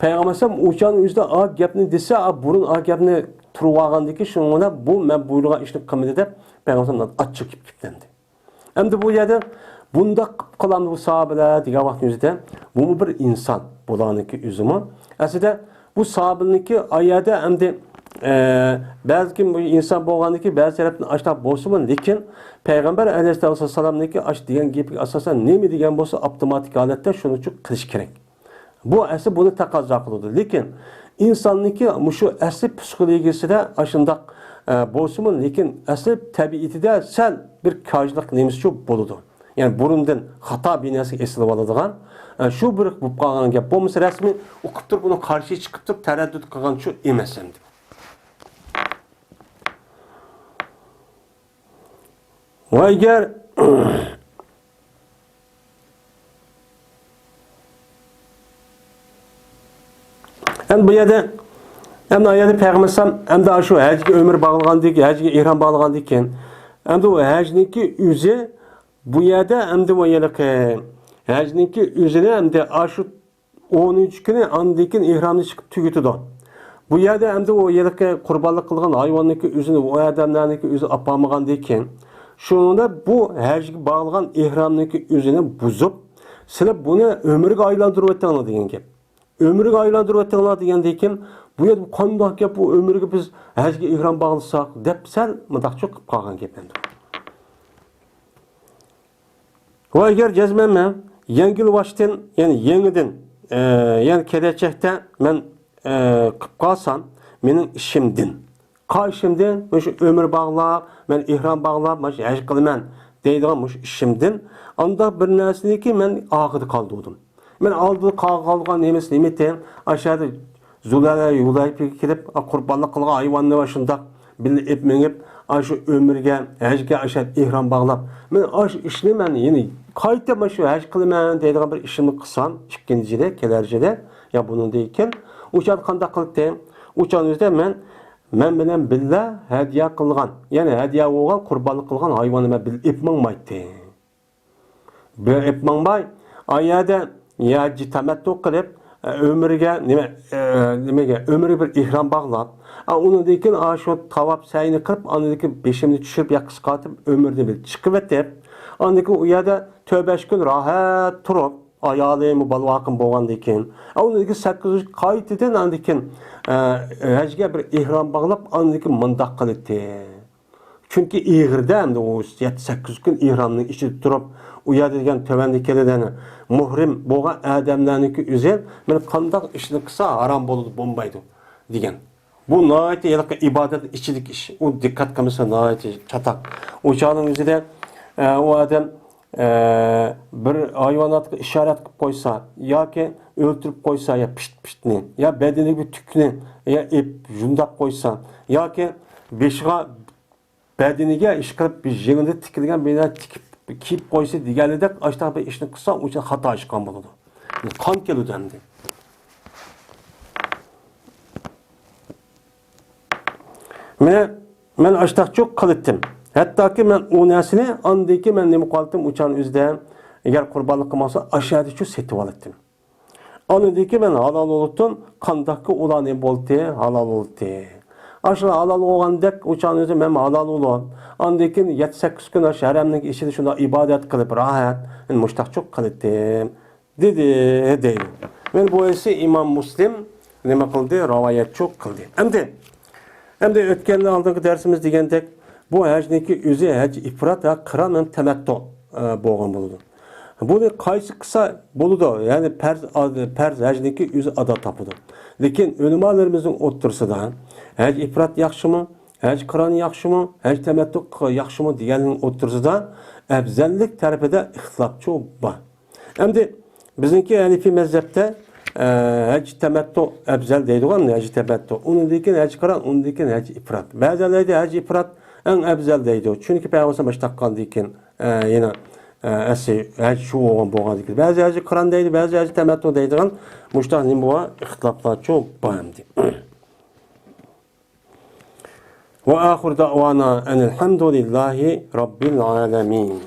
پەيغەمبەر ئەلەيھىسسالام ئۇ چاغنىڭ ئۆزىدە ئا گەپنى دېسە، ئا بۇرۇن ئا گەپنى تۇرۇۋالغاندىن كېيىن، شۇنىڭ بىلەن بۇ مەن بۇيرۇغان ئىشنى قىلمىدى دەپ پەيغەمبەر ئەلەيھىسسالام ئاچچىق كېلىپ كېتەمدى. ئەمدى بۇ يەردە بۇنداق قىلىپ قالامدۇ بۇ ساھابىلەر دېگەن ۋاقىتنىڭ ئۆزىدە، بۇمۇ بىر ئىنسان، بۇلارنىڭكى ئۆزىمۇ. ئەسلىدە بۇ ساھابىنىڭكى ئايەدە ئەمدى، ئە، بەلكىم بۇ ئىنسان بولغاندىكى بەزى تەرەپتىن ئاشۇنداق بولسىمۇ، لېكىن پەيغەمبەر ئەلەيھىسسالامنىڭكى ئاش دېگەن گېپىگە ئاساسەن نېمە دېگەن بولسا، ئاپتوماتىك ھالەتتە شۇنى قىلىش كېرەك. بۇ ئەسلى بۇنى تەقەززا قىلىدۇ. لېكىن ئىنساننىڭكى مۇشۇ ئەسلى پسىخولوگىيىسىدە ئاشۇنداق، ئە، بولسىمۇ، لېكىن ئەسلى تەبىئىتىدە سەل بىر كاجلىق نېمىسىچۇ بولىدۇ. يەنى بۇرۇندىن خاتا بىناسىغا ئېسىلىۋالىدىغان، ئە، شۇ بىر بولۇپ قالغان گەپ. بولمىسا رەسمىي ئوقۇپ تۇرۇپ، ئۇنىڭ قارشى چىقىپ تۇرۇپ تەرەددۇت قىلغان شۇ ئەمەس ئەمدى. ۋە ئەگەر ئەمدى بۇ يەردە، ئەمدى ئايەتتە پەيغەمبەر ئەلەيھىسسالام ئەمدى شۇ ھەجگە ئۆمرە باغلىغاندىن، ھەجگە ئېھرام باغلىغاندىن كېيىن، ئەمدى ئۇ ھەجنىڭكى ئۆزى بۇ يەردە ئەمدى ئۇ ھېلىقى ھەجنىڭكى ئۆزىنى ئەمدى ئاشۇ ئونىنچى كۈنى ئاندىن كېيىن ئېھرامنى چىقىپ تۈگىتىدۇ. بۇ يەردە ئەمدى ئۇ ھېلىقى قۇربانلىق قىلغان ھايۋاننىڭكى ئۆزىنى ئۇ ئادەملەرنىڭكى ئۆزى ئاپارمىغاندىن كېيىن، شۇنىڭدا بۇ ھەجگە باغلىغان ئېھرامنىڭكى ئۆزىنى بۇزۇپ، سىلەر بۇنى ئۆمرىگە ئايلاندۇرۇۋېتىڭلار دېگەن گەپ. ئۆمرىگە ئايلاندۇرۇۋېتىڭلار دېگەندىن كېيىن، بۇ يەردە قانداق گەپ، بۇ ئۆمرىگە بىز ھەجگە ئېھرام باغلىساق دەپ سەل مۇنداقچە قىلىپ قالغان گەپ ئەمدى. ۋە ئەگەر جەزمەن مەن يەڭگىل باشتىن، يەنى يېڭىدىن، ئە، يەنى كېلەچەكتە مەن، ئە، قىلىپ قالسام، مېنىڭ ئىشىمدىن، قايسىمدىن، مۇشۇ ئۆمرە باغلاپ، مەن ئېھرام باغلاپ، مانا شۇ ھەج قىلىمەن دەيدىغان مۇشۇ ئىشىمدىن، ئانداق بىر نەرسىنىكى مەن ئارقىدا قالدۇردۇم. مەن ئالدىدا قالغان نېمىسى نېمىتى؟ ئاشۇ يەردە زۇلەلە، يۇلەيپىگە كېلىپ، قۇربانلىق قىلغان ھايۋاننى ۋە شۇنداق بىللە ئېلىپ مېڭىپ، ئاشۇ ئۆمرىگە، ھەجگە ئاشۇ ئېھرام باغلاپ، مەن ئاشۇ ئىشنى مەن يەنە قايتا مانا شۇ ھەج قىلىمەن دەيدىغان بىر ئىشىمنى قىلسام، ئىككىنچى يىلى، كېلەر يىلى، يا بۇنىڭدىن كېيىن، ئۇ چاغدا قانداق قىلدىم؟ ئۇ چاغنىڭ ئۆزىدە مەن، مەن بىلەن بىللە ھەدىيە قىلغان، يەنى ھەدىيە بولغان، قۇربانلىق قىلغان ھايۋاننى مەن بىللە ئېلىپ ماڭمايتتىم. بىر ئېلىپ ماڭماي، ئا يەردە ھەججى تەمەتتۇ قىلىپ، ئە، ئۆمرىگە، نېمە، ئە، نېمىگە، ئۆمرىگە بىر ئېھرام باغلاپ، ئا، ئۇنىڭدىن كېيىن، ئا، شۇ تاۋاپ سەينى قىلىپ، ئاندىن كېيىن بېشىمنى چۈشۈرۈپ، يا قىسقارتىپ، ئۆمرىدىن بىر چىقىۋېتىپ، ئاندىن كېيىن ئۇ يەردە تۆت بەش كۈن راھەت تۇرۇپ، ئايالىم، بالىۋاقىم بولغاندىن كېيىن، ئا، ئۇنىڭدىن كېيىن سەككىز كۈن قايتىدىن ئاندىن كېيىن، ئە، ھەجگە بىر ئېھرام باغلاپ، ئاندىن كېيىن مۇنداق قىلىتتى. چۈنكى ئېغىردە ئەمدى ئۇ يەتتە سەككىز كۈن ئېھرامنىڭ ئىچىدە تۇرۇپ، ئۇ يەردە دېگەن تۆۋەندە كېلىدۇ، مۇھرىم بولغان ئادەملەرنىڭكى ئۆزى مانا قانداق ئىشنى قىلسا ھارام بولىدۇ، بولمايدۇ دېگەن. بۇ ناھايىتى ھېلىقى ئىبادەت ئىچىدىكى ئىش. ئۇ دىققەت قىلمىسا ناھايىتى چاتاق. ئۇ چاغنىڭ ئۆزىدە، ئە، ئۇ ئادەم، ئە، بىر ھايۋاناتقا ئىشارەت قىلىپ قويسا ياكى ئۆلتۈرۈپ قويسا، يا پىشت-پىشتنى، يا بەدىنىگە بىر تۈكنى، يا ئېلىپ يۇمداپ قويسا ياكى بېشىغا بەدىنىگە ئىشقىلىپ بىر يېڭىدىن تىكىلگەن بىر نەرسە تىكىپ، كىيىپ قويسا دېگەنلىدەك، ئاشۇنداق بىر ئىشنى قىلسا، ئۇ ئىچىدە خاتا ئىش قىلغان بولىدۇ. قان كېلىدۇ ئەمدى. مەن، مەن ئاشۇنداقچۇ قىلىتتىم. ھەتتاكى مەن ئۇ نەرسىنى ئاندىن كېيىن مەن نېمە قىلاتتىم، ئۇ چاغنىڭ ئۆزىدە، ئەگەر قۇربانلىق قىلماسا، ئاشۇ يەردىچۇ سېتىۋالاتتىم. ئاندىن كېيىن مەن ھالال بولۇتتۇم، قانداقكى ئۇلار نېمە بولدى، ھالال بولدى. ئاشۇ ھالال بولغاندەك ئۇ چاغنىڭ ئۆزى مەن ھالال بولۇپ، ئاندىن كېيىن يەتتە سەككىز كۈن ئاشۇ ھەرەمنىڭ ئىچىدە شۇنداق ئىبادەت قىلىپ، راھەت، مەن مۇشتاقچۇ قىلىتتىم، دېدى، دەيدۇ. مەن بۇ ھەدىسنى ئىمام مۇسلىم نېمە قىلدى، راۋايەتچۇ قىلدى. ئەمدى ئەمدى ئۆتكەندە ئالدىنقى دەرسىمىز دېگەندەك، بۇ ھەجنىڭكى ئۆزى ھەج ئىپرات ۋە قىران ھەم تەمەتتۇ، ئە، بولغان بولىدۇ. بۇنى قايسى قىلسا بولىدۇ، يەنى پەرز، پەرز ھەجنىڭكى ئۆزى ئادا تاپىدۇ. لېكىن ئۆلىمالىرىمىزنىڭ ئوتتۇرىسىدا ھەج ئىپرات ياخشىمۇ، ھەج قىران ياخشىمۇ، ھەج تەمەتتۇ ياخشىمۇ دېگەننىڭ ئوتتۇرىسىدا ئەۋزەللىك تەرىپىدە ئىختىلاپچۇ بار. ئەمدى بىزنىڭكى ھەنىفىي مەزھەپتە، ئە، ھەج تەمەتتۇ ئەپزەل دەيدىغان، ھەج تەمەتتۇ. ئۇنىڭدىن كېيىن ھەج قىران، ئۇنىڭدىن كېيىن ھەج ئىپرات. بەزىلەر دەيدۇ، ھەج ئىپرات ئەڭ ئەپزەل دەيدۇ. چۈنكى پەيغەمبەر ئىش تاققاندىن كېيىن، ئە، يەنە، ئە، ئەسلى ھەج شۇ بولغان، بولغاندىن كېيىن. بەزى ھەج قىران دەيدۇ، بەزى ھەج تەمەتتۇ دەيدىغان مۇشۇنداق نېمە بار؟ ئىختىلاپلارچۇ بار ئەمدى. وآخر دعوانا أن الحمد لله رب العالمين.